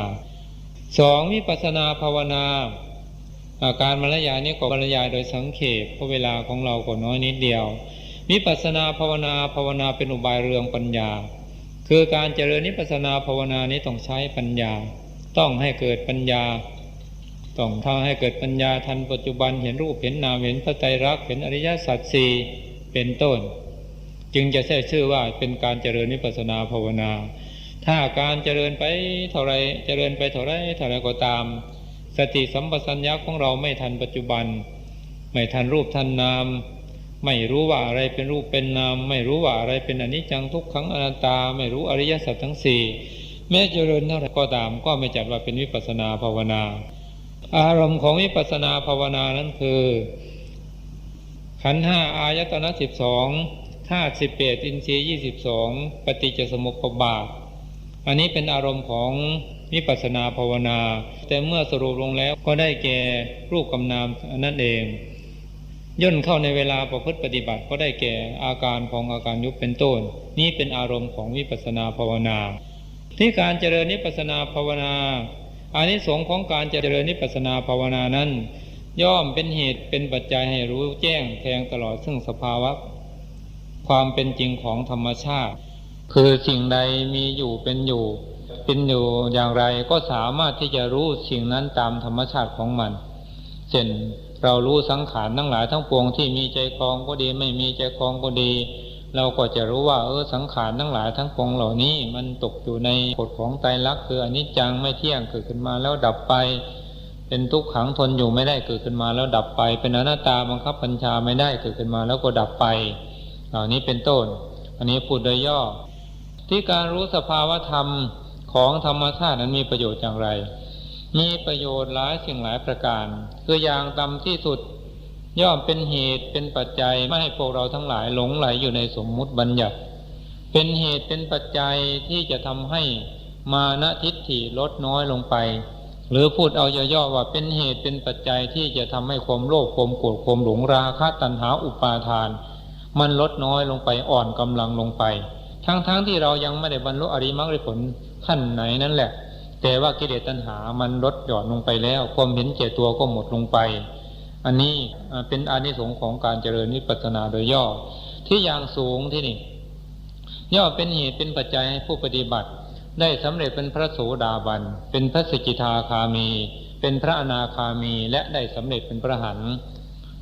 ສອງ ວິປັດສະນາພາວະນາ. ອາ ການບັນລະຍາຍນີ້ກໍບັນລະຍາຍໂດຍສັງເຂບ ເພາະເວລາຂອງເຮົາກໍນ້ອຍນິດດຽວ. ວິປັດສະນາພາວະນາ ພາວະນາເປັນອຸບາຍເລື່ອງປັນຍາ ຄືການຈະເລີນວິປັດສະນາພາວະນານີ້ຕ້ອງໃຊ້ປັນຍາ ຕ້ອງໃຫ້ເກີດປັນຍາ ຕ້ອງທຳໃຫ້ເກີດປັນຍາທັນປັດຈຸບັນ ເຫັນຮູບ ເຫັນນາມ ເຫັນພະໄຕລັກ ເຫັນອະລິຍະສັດສີ່ ເປັນຕົ້ນ ຈຶ່ງຈະໃຊ້ຊື່ວ່າເປັນການຈະເລີນວິປັດສະນາພາວະນາ. ຖ້າການຈະເລີນໄປເທົ່າໃດ ຈະເລີນໄປເທົ່າໃດ ເທົ່າໃດກໍຕາມ ສະຕິສຳປະຊັນຍະຂອງເຮົາໄມ່ທັນປັດຈຸບັນ ໄມ່ທັນຮູບທັນນາມ ໄມ່ຮູ້ວ່າອະໄລເປັນຮູບເປັນນາມ ໄມ່ຮູ້ວ່າອະໄລເປັນອະນິດຈັງ ທຸກຂັງ ອະນັດຕາ ໄມ່ຮູ້ອະລິຍະສັດທັງສີ່ ແມ້ຈະເລີນເທົ່າໃດກໍຕາມ ກໍໄມ່ຈັດວ່າເປັນວິປັດສະນາພາວະນາ. ອາລົມຂອງວິປັດສະນາພາວະນານັ້ນຄື ຂັນຫ້າ ອາຍະຕະນະສິບສອງ ທາດສິບແປດ ອິນຊີຊາວສອງ ປະຕິດຈະສະໝຸບປະບາດ. ອັນນີ້ເປັນອາລົມຂອງວິປັດສະນາພາວະນາ ແຕ່ເມື່ອສະຫຼຸບລົງແລ້ວກໍໄດ້ແກ່ຮູບກັບນາມນັ້ນເອງ ຍ່ນເຂົ້າໃນເວລາປະພຶດປະຕິບັດກໍໄດ້ແກ່ອາການຂອງອາການຍຸບເປັນຕົ້ນ. ນີ້ເປັນອາລົມຂອງວິປັດສະນາພາວະນາ. ທີ່ການຈະເລີນວິປັດສະນາພາວະນາ ອານິສົງຂອງການຈະເລີນວິປັດສະນາພາວະນານັ້ນ ຍ່ອມເປັນເຫດເປັນປັດໄຈໃຫ້ຮູ້ແຈ້ງແທງຕະຫຼອດເຊິ່ງສະພາວະຄວາມເປັນຈິງຂອງທຳມະຊາດ ຄືສິ່ງໃດມີຢູ່ເປັນຢູ່ ເປັນຢູ່ຢ່າງໃດ ກໍສາມາດທີ່ຈະຮູ້ສິ່ງນັ້ນຕາມທຳມະຊາດຂອງມັນ. ເຊັ່ນ ເຮົາຮູ້ສັງຂານທັງຫຼາຍທັງປວງທີ່ມີໃຈຄອງກໍດີ ໄມ່ມີໃຈຄອງກໍດີ ເຮົາກໍຈະຮູ້ວ່າ ເອີ ສັງຂານທັງຫຼາຍທັງປວງເຫຼົ່ານີ້ ມັນຕົກຢູ່ໃນກົດຂອງໄຕລັກ ຄືອະນິດຈັງ ໄມ່ທ່ຽງ ເກີດຂຶ້ນມາແລ້ວດັບໄປ ເປັນທຸກຂັງ ທົນຢູ່ໄມ່ໄດ້ ເກີດຂຶ້ນມາແລ້ວດັບໄປ ເປັນອະນັດຕາ ບັງຄັບບັນຊາໄມ່ໄດ້ ເກີດຂຶ້ນມາແລ້ວກໍດັບໄປ ເຫຼົ່ານີ້ເປັນຕົ້ນ. ອັນນີ້ພູດໂດຍຫຍໍ້. ທີ່ການຮູ້ສະພາວະທຳຂອງທຳມະຊາດນັ້ນມີປະໂຫຍດຢ່າງໃດ? ມີປະໂຫຍດຫຼາຍສິ່ງຫຼາຍປະການ ຄືຢ່າງຕ່ຳທີ່ສຸດ ຍ່ອມເປັນເຫດເປັນປັດໄຈ ບໍ່ໃຫ້ພວກເຮົາທັງຫຼາຍຫຼົງໄຫຼຢູ່ໃນສົມມຸດບັນຍັດ ເປັນເຫດເປັນປັດໄຈທີ່ຈະທຳໃຫ້ມານະທິດຖິລົດນ້ອຍລົງໄປ ຫຼື ພູດເອົາຫຍໍ້ໆວ່າ ເປັນເຫດເປັນປັດໄຈທີ່ຈະທຳໃຫ້ຄວາມໂລບ ຄວາມໂກດ ຄວາມຫຼົງ ລາຄະ ຕັນຫາ ອຸປາທານ ມັນລົດນ້ອຍລົງໄປ ອ່ອນກຳລັງລົງໄປ ທັງໆທີ່ເຮົາຍັງບໍ່ໄດ້ບັນລຸອະລິມັກອະລິຜົນຂັ້ນໃນນັ້ນແຫຼະ ແຕ່ວ່າກິເລດຕັນຫາມັນລົດຫຍ່ອນລົງໄປແລ້ວ ຄວາມເຫັນແກ່ຕົວກໍໝົດລົງໄປ. ອັນນີ້ ເປັນອານິສົງຂອງການຈະເລີນວິປັດສະນາໂດຍຫຍໍ້. ທີ່ຢ່າງສູງທີ່ນີ້ ຍ່ອມເປັນເຫດເປັນປັດໄຈໃຫ້ຜູ້ປະຕິບັດໄດ້ສຳເລັດເປັນພະໂສດາບັນ ເປັນພະສະກິທາຄາມີ ເປັນພະອະນາຄາມີ ແລະ ໄດ້ສຳເລັດເປັນພະອະລະຫັນ.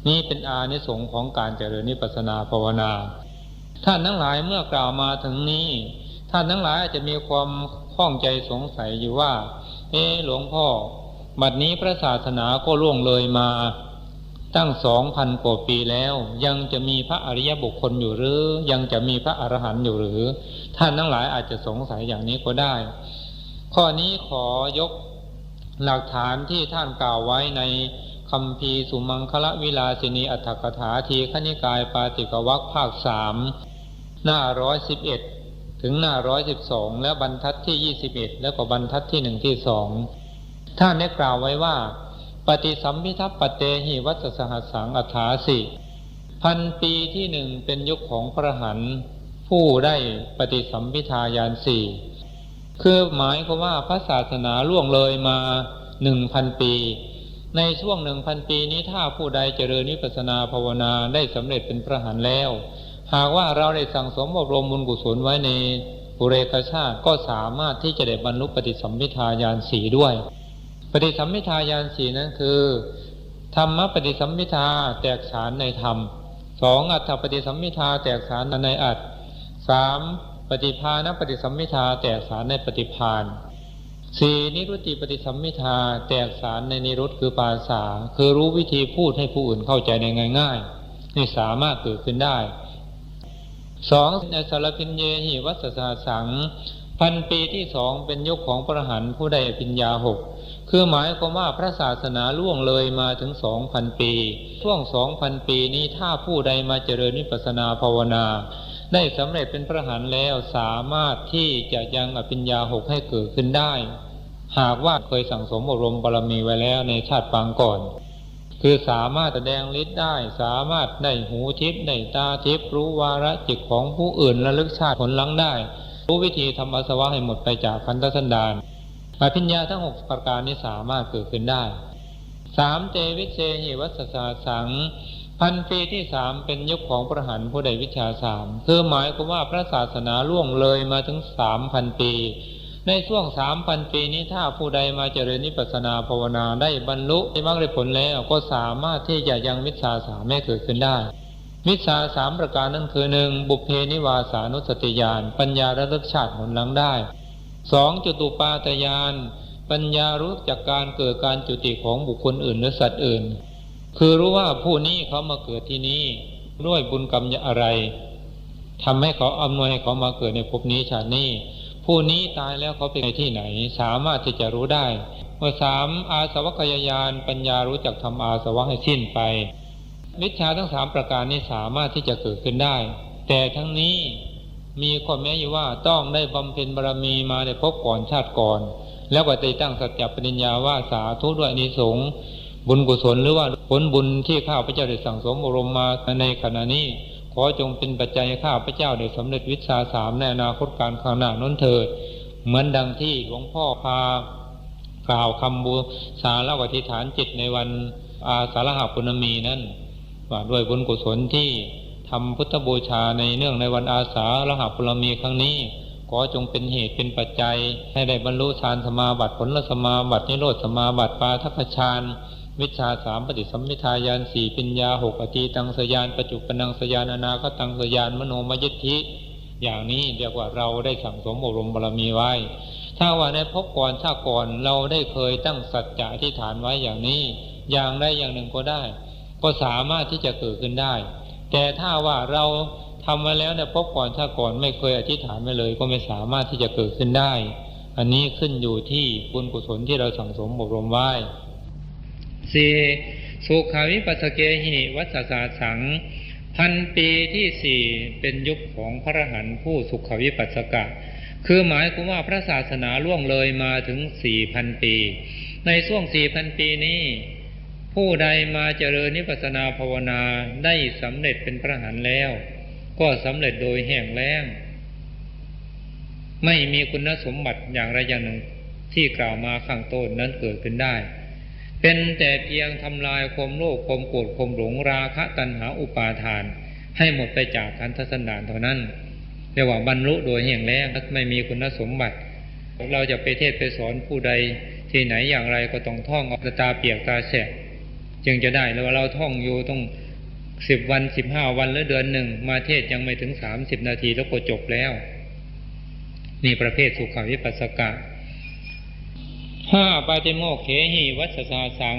ນີ້ເປັນອານິສົງຂອງການຈະເລີນວິປັດສະນາພາວະນາ. ທ່ານທັງຫຼາຍ ເມື່ອກ່າວມາເຖິງນີ້ ທ່ານທັງຫຼາຍອາດຈະມີຄວາມຂ້ອງໃຈສົງໄສຢູ່ວ່າ ເອ ຫຼວງພໍ່ ບັດນີ້ພະສາສະໜາກໍລ່ວງເລີຍມາຕັ້ງສອງພັນກວ່າປີແລ້ວ ຍັງຈະມີພະອະລິຍະບຸກຄົນຢູ່ຫຼື? ຍັງຈະມີພະອະລະຫັນຢູ່ຫຼື? ທ່ານທັງຫຼາຍອາດຈະສົງໄສຢ່າງນີ້ກໍໄດ້. ຂໍ້ນີ້ຂໍຍົກ ຫຼັກຖານທີ່ທ່ານກ່າວໄວ້ໃນຄຳພີສຸມັງຄະລະວິລາສິນີອັດຖະກະຖາ ທີຄະນິກາຍປາຕິກະວັກ ພາກສາມ ໜ້າຮ້ອຍສິບເອັດ ເຖິງໜ້າຮ້ອຍສິບສອງ ແລະ ບັນທັດທີຊາວເອັດ ແລະ ກໍບັນທັດທີໜຶ່ງ ທີສອງ ທ່ານໄດ້ກ່າວໄວ້ວ່າ ປະຕິສຳພິທັບປະເຕຫິວັດສະສະຫັດສັງອັດຖາສິ ພັນປີທີໜຶ່ງເປັນຍຸກຂອງພະອະລະຫັນຜູ້ໄດ້ປະຕິສຳພິທາຍານສີ່ ຄືໝາຍຄວາມວ່າພະສາສະໜາລ່ວງເລີຍມາໜຶ່ງພັນປີ ໃນຊ່ວງໜຶ່ງພັນປີນີ້ ຖ້າຜູ້ໃດຈະເລີນວິປັດສະນາພາວະນາໄດ້ສຳເລັດເປັນພະອະລະຫັນແລ້ວ, ຫາກວ່າເຮົາໄດ້ສັ່ງສົມອົບຮົມບຸນກຸສົນໄວ້ໃນປຸເຣກະຊາດ ກໍສາມາດທີ່ຈະໄດ້ບັນລຸປະຕິສຳພິທາຍານສີ່ດ້ວຍ. ປະຕິສຳພິທາຍານສີ່ນັ້ນຄື ທຳມະປະຕິສຳພິທາ ແຕກສານໃນທຳ, ສອງ ອັດຖະປະຕິສຳພິທາ ແຕກສານໃນອັດ, ສາມ ປະຕິພານະປະຕິສຳພິທາ ແຕກສານໃນປະຕິພານ, ສີ່ ນິຣຸດຕິປະຕິສຳພິທາ ແຕກສານໃນນິຣຸດ ຄືພາສາ ຄືຮູ້ວິທີພູດໃຫ້ຜູ້ອື່ນເຂົ້າໃຈໄດ້ງ່າຍໆ ນີ້ສາມາດເກີດຂຶ້ນໄດ້. ສອງ ອະສາລະພິນເຍຫິ ວັດສະສະຫັດສັງ ພັນປີທີ່ສອງເປັນຍຸກຂອງພະອະລະຫັນຜູ້ໄດ້ອະພິນຍາຫົກ ຄືໝາຍຄວາມວ່າພະສາສະໜາລ່ວງເລີຍມາເຖິງສອງພັນປີ. ຊ່ວງສອງພັນປີນີ້ ຖ້າຜູ້ໃດມາຈະເລີນວິປັດສະນາພາວະນາ ໄດ້ສຳເລັດເປັນພະອະລະຫັນແລ້ວ ສາມາດທີ່ຈະຍັງອະພິນຍາຫົກໃຫ້ເກີດຂຶ້ນໄດ້ ຫາກວ່າເຄີຍສັ່ງສົມອົບຮົມບາລະມີໄວ້ແລ້ວໃນຊາດປາງກ່ອນ ຄືສາມາດສະແດງລິດໄດ້, ສາມາດໄດ້ຫູທິບ, ໄດ້ຕາທິບ, ຮູ້ວາລະຈິດຂອງຜູ້ອື່ນ, ລະລຶກຊາດຜົນຫຼັງໄດ້, ຮູ້ວິທີທຳອາສະວະໃຫ້ໝົດໄປຈາກຂັນທະສັນດານ. ອະພິນຍາທັງຫົກປະການນີ້ສາມາດເກີດຂຶ້ນໄດ້. ສາມ ເຕວິເຊຫິ ວັດສະສະຫັດສັງ ພັນປີທີ່ສາມເປັນຍຸກຂອງພະອະລະຫັນຜູ້ໄດ້ວິດຊາສາມ ຄືໝາຍຄວາມວ່າພະສາສະໜາລ່ວງເລີຍມາເຖິງສາມພັນປີ. ໃນຊ່ວງສາມພັນປີນີ້ ຖ້າຜູ້ໃດມາຈະເລີນວິປັດສະນາພາວະນາໄດ້ບັນລຸໄດ້ມັກໄດ້ຜົນແລ້ວ ກໍສາມາດທີ່ຈະຍັງວິດຊາສາມໃຫ້ເກີດຂຶ້ນໄດ້. ວິດຊາສາມປະການນັ້ນຄື ໜຶ່ງ ບຸບເພນິວາສານຸສະຕິຍານ, ປັນຍາລະລຶກຊາດຫົນຫຼັງໄດ້. ສອງ ຈະຕຸປາທະຍານ, ປັນຍາຮູ້ຈັກການເກີດການຈຸຕິຂອງບຸກຄົນອື່ນ ຫຼື ສັດອື່ນ ຄືຮູ້ວ່າຜູ້ນີ້ເຂົາມາເກີດທີ່ນີ້ດ້ວຍບຸນກຳຢ່າງໃດ ທຳໃຫ້ເຂົາອຳນວຍໃຫ້ເຂົາມາເກີດໃນພົບນີ້ຊາດນີ້, ຜູ້ນີ້ຕາຍແລ້ວເຂົາໄປເກີດທີ່ໃດ ສາມາດທີ່ຈະຮູ້ໄດ້. ສາມ ອາສະວັກຂະຍະຍານ, ປັນຍາຮູ້ຈັກທຳອາສະວະໃຫ້ສິ້ນໄປ. ວິດຊາທັງສາມປະການນີ້ສາມາດທີ່ຈະເກີດຂຶ້ນໄດ້, ແຕ່ທັງນີ້ມີຂໍ້ແມ້ຢູ່ວ່າຕ້ອງໄດ້ບຳເພັນບາລະມີມາໃນພົບກ່ອນຊາດກ່ອນ ແລ້ວກໍໄດ້ຕັ້ງສັດຈະປະຕິນຍາວ່າ ສາທຸດ້ວຍອານິສົງບຸນກຸສົນ ຫຼືວ່າຜົນບຸນທີ່ຂ້າພະເຈົ້າໄດ້ສັ່ງສົມອົບຮົມມາໃນຂະນະນີ້ ຂໍຈົ່ງເປັນປັດໄຈໃຫ້ຂ້າພະເຈົ້າໄດ້ສຳເລັດວິດຊາສາມໃນອະນາຄົດການຂ້າງໜ້ານັ້ນເທີດ. ເໝືອນດັ່ງທີ່ຫຼວງພໍ່ພາ ກ່າວຄຳບູຊາ ແລ້ວກໍອະທິຖານຈິດໃນວັນອາສາລະຫະປຸນນະມີນັ້ນ ວ່າດ້ວຍບຸນກຸສົນທີ່ທຳພຸດທະບູຊາໃນເນື່ອງໃນວັນອາສາລະຫະປຸນນະມີຄັ້ງນີ້ ຂໍຈົ່ງເປັນເຫດເປັນປັດໄຈໃຫ້ໄດ້ບັນລຸຊານສະມາບັດ, ຜົນລະສະມາບັດ, ນິໂຣດສະມາບັດ, ປາທັກກະຊານ, ວິດຊາສາມ, ປະຕິສຳພິທາຍານສີ່, ປັນຍາຫົກ, ອະຕີຕັງສະຍານ, ປັດຈຸບັນນັງສະຍານ, ອະນາຄະຕັງສະຍານ, ມະໂນມະຍິດທິ ຢ່າງນີ້ເອີ້ນວ່າເຮົາໄດ້ສັ່ງສົມອົບຮົມບາລະມີໄວ້. ຖ້າວ່າໃນພົບກ່ອນຊາດກ່ອນເຮົາໄດ້ເຄີຍຕັ້ງສັດຈະອະທິຖານໄວ້ຢ່າງນີ້ ຢ່າງໃດຢ່າງໜຶ່ງກໍໄດ້ ກໍສາມາດທີ່ຈະເກີດຂຶ້ນໄດ້. ແຕ່ຖ້າວ່າເຮົາທຳໄວ້ແລ້ວໃນພົບກ່ອນຊາດກ່ອນ ໄມ່ເຄີຍອະທິຖານໄວ້ເລີຍ ກໍໄມ່ສາມາດທີ່ຈະເກີດຂຶ້ນໄດ້. ອັນນີ້ຂຶ້ນຢູ່ທີ່ບຸນກຸສົນທີ່ເຮົາສັ່ງສົມອົບຮົມໄວ້. ສີ່ ສຸຂະວິປັດສະເກຫິ ວັດສະສະຫັດສັງ ພັນປີທີ່ສີ່ເປັນຍຸກຂອງພະອະລະຫັນຜູ້ສຸຂະວິປັດສະກະ ຄືໝາຍຄວາມວ່າພະສາສະໜາລ່ວງເລີຍມາເຖິງສີ່ພັນປີ. ໃນຊ່ວງສີ່ພັນປີນີ້ ຜູ້ໃດມາຈະເລີນວິປັດສະນາພາວະນາໄດ້ສຳເລັດເປັນພະອະລະຫັນແລ້ວ ກໍສຳເລັດໂດຍແຫ້ງແລ້ງ ໄມ່ມີຄຸນນະສົມບັດຢ່າງໃດຢ່າງໜຶ່ງທີ່ກ່າວມາຂ້າງຕົ້ນນັ້ນເກີດຂຶ້ນໄດ້ ເປັນແຕ່ພຽງທຳລາຍຄວາມໂລບ ຄວາມໂກດ ຄວາມຫຼົງ ລາຄະ ຕັນຫາ ອຸປາທານ ໃຫ້ໝົດໄປຈາກຂັນທະສັນດານເທົ່ານັ້ນ ຮຽກວ່າບັນລຸໂດຍແຫ້ງແລ້ງ ໄມ່ມີຄຸນນະສົມບັດ. ເຮົາຈະໄປເທດໄປສອນຜູ້ໃດທີ່ໃດຢ່າງໃດ ກໍຕ້ອງທ່ອງເອົາຕາປຽກຕາແສະຈຶ່ງຈະໄດ້ ຫຼືວ່າເຮົາທ່ອງຢູ່ຕ້ອງສິບວັນ ສິບຫ້າວັນ ຫຼືເດືອນໜຶ່ງ ມາເທດຍັງໄມ່ເຖິງສາມສິບນາທີ ແລ້ວກໍຈົບແລ້ວ. ນີ້ປະເພດສຸຂະວິປັດສະກະ. ຫ້າ ປາຕິໂມກເຂຫິ ວັດສະສະຫັດສັງ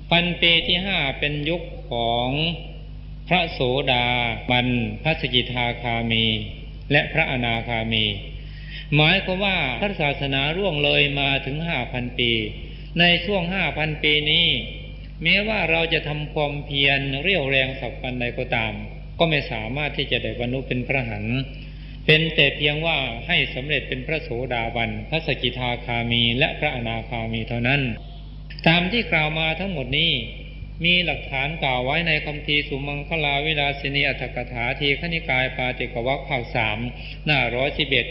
ພັນປີທີ່ຫ້າເປັນຍຸກຂອງພະໂສດາບັນ, ພະສະກິທາຄາມີ ແລະ ພະອະນາຄາມີ ໝາຍຄວາມວ່າພະສາສະໜາລ່ວງເລີຍມາເຖິງຫ້າພັນປີ. ໃນຊ່ວງຫ້າພັນປີນີ້ ແມ້ວ່າເຮົາຈະທຳຄວາມພຽນລຽວແຮງສັກປານໃດກໍຕາມ ກໍໄມ່ສາມາດທີ່ຈະໄດ້ບັນລຸເປັນພະອະລະຫັນ ເປັນແຕ່ພຽງວ່າໃຫ້ສຳເລັດເປັນພະໂສດາບັນ, ພະສະກິທາຄາມີ ແລະ ພະອະນາຄາມີເທົ່ານັ້ນ. ຕາມທີ່ກ່າວມາທັງໝົດນີ້ ມີຫຼັກຖານກ່າວໄວ້ໃນຄຳພີສຸມັງຄະລາວິລາສິນີອັດຖະກະຖາ ທີຄະນິກາຍປາຕິກະວັກ ພາກສາມ ໜ້າຮ້ອຍສິບເອັດ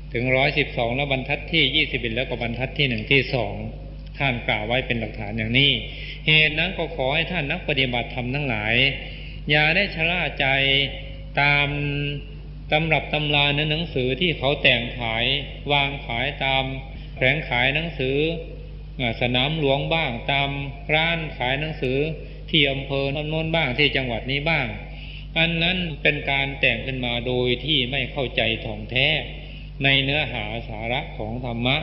ເຖິງຮ້ອຍສິບສອງ ແລະ ບັນທັດທີຊາວເອັດ ແລະ ກໍບັນທັດທີໜຶ່ງ ທີສອງ ທ່ານກ່າວໄວ້ເປັນຫຼັກຖານຢ່າງນີ້. ເຫດນັ້ນກໍຂໍໃຫ້ທ່ານນັກປະຕິບັດທຳທັງຫຼາຍ ຢ່າໄດ້ຊະລ່າໃຈຕາມຕຳລັບຕຳລາໃນໜັງສືທີ່ເຂົາແຕ່ງຂາຍ ວາງຂາຍຕາມແຜງຂາຍໜັງສື ອາ ສະໜາມຫຼວງບ້າງ, ຕາມຮ້ານຂາຍໜັງສືທີ່ອຳເພີໂນ້ນບ້າງ, ທີ່ຈັງຫວັດນີ້ບ້າງ. ອັນນັ້ນເປັນການແຕ່ງຂຶ້ນມາໂດຍທີ່ໄມ່ເຂົ້າໃຈທ່ອງແທ້ໃນເນື້ອຫາສາລະຂອງທຳມະ,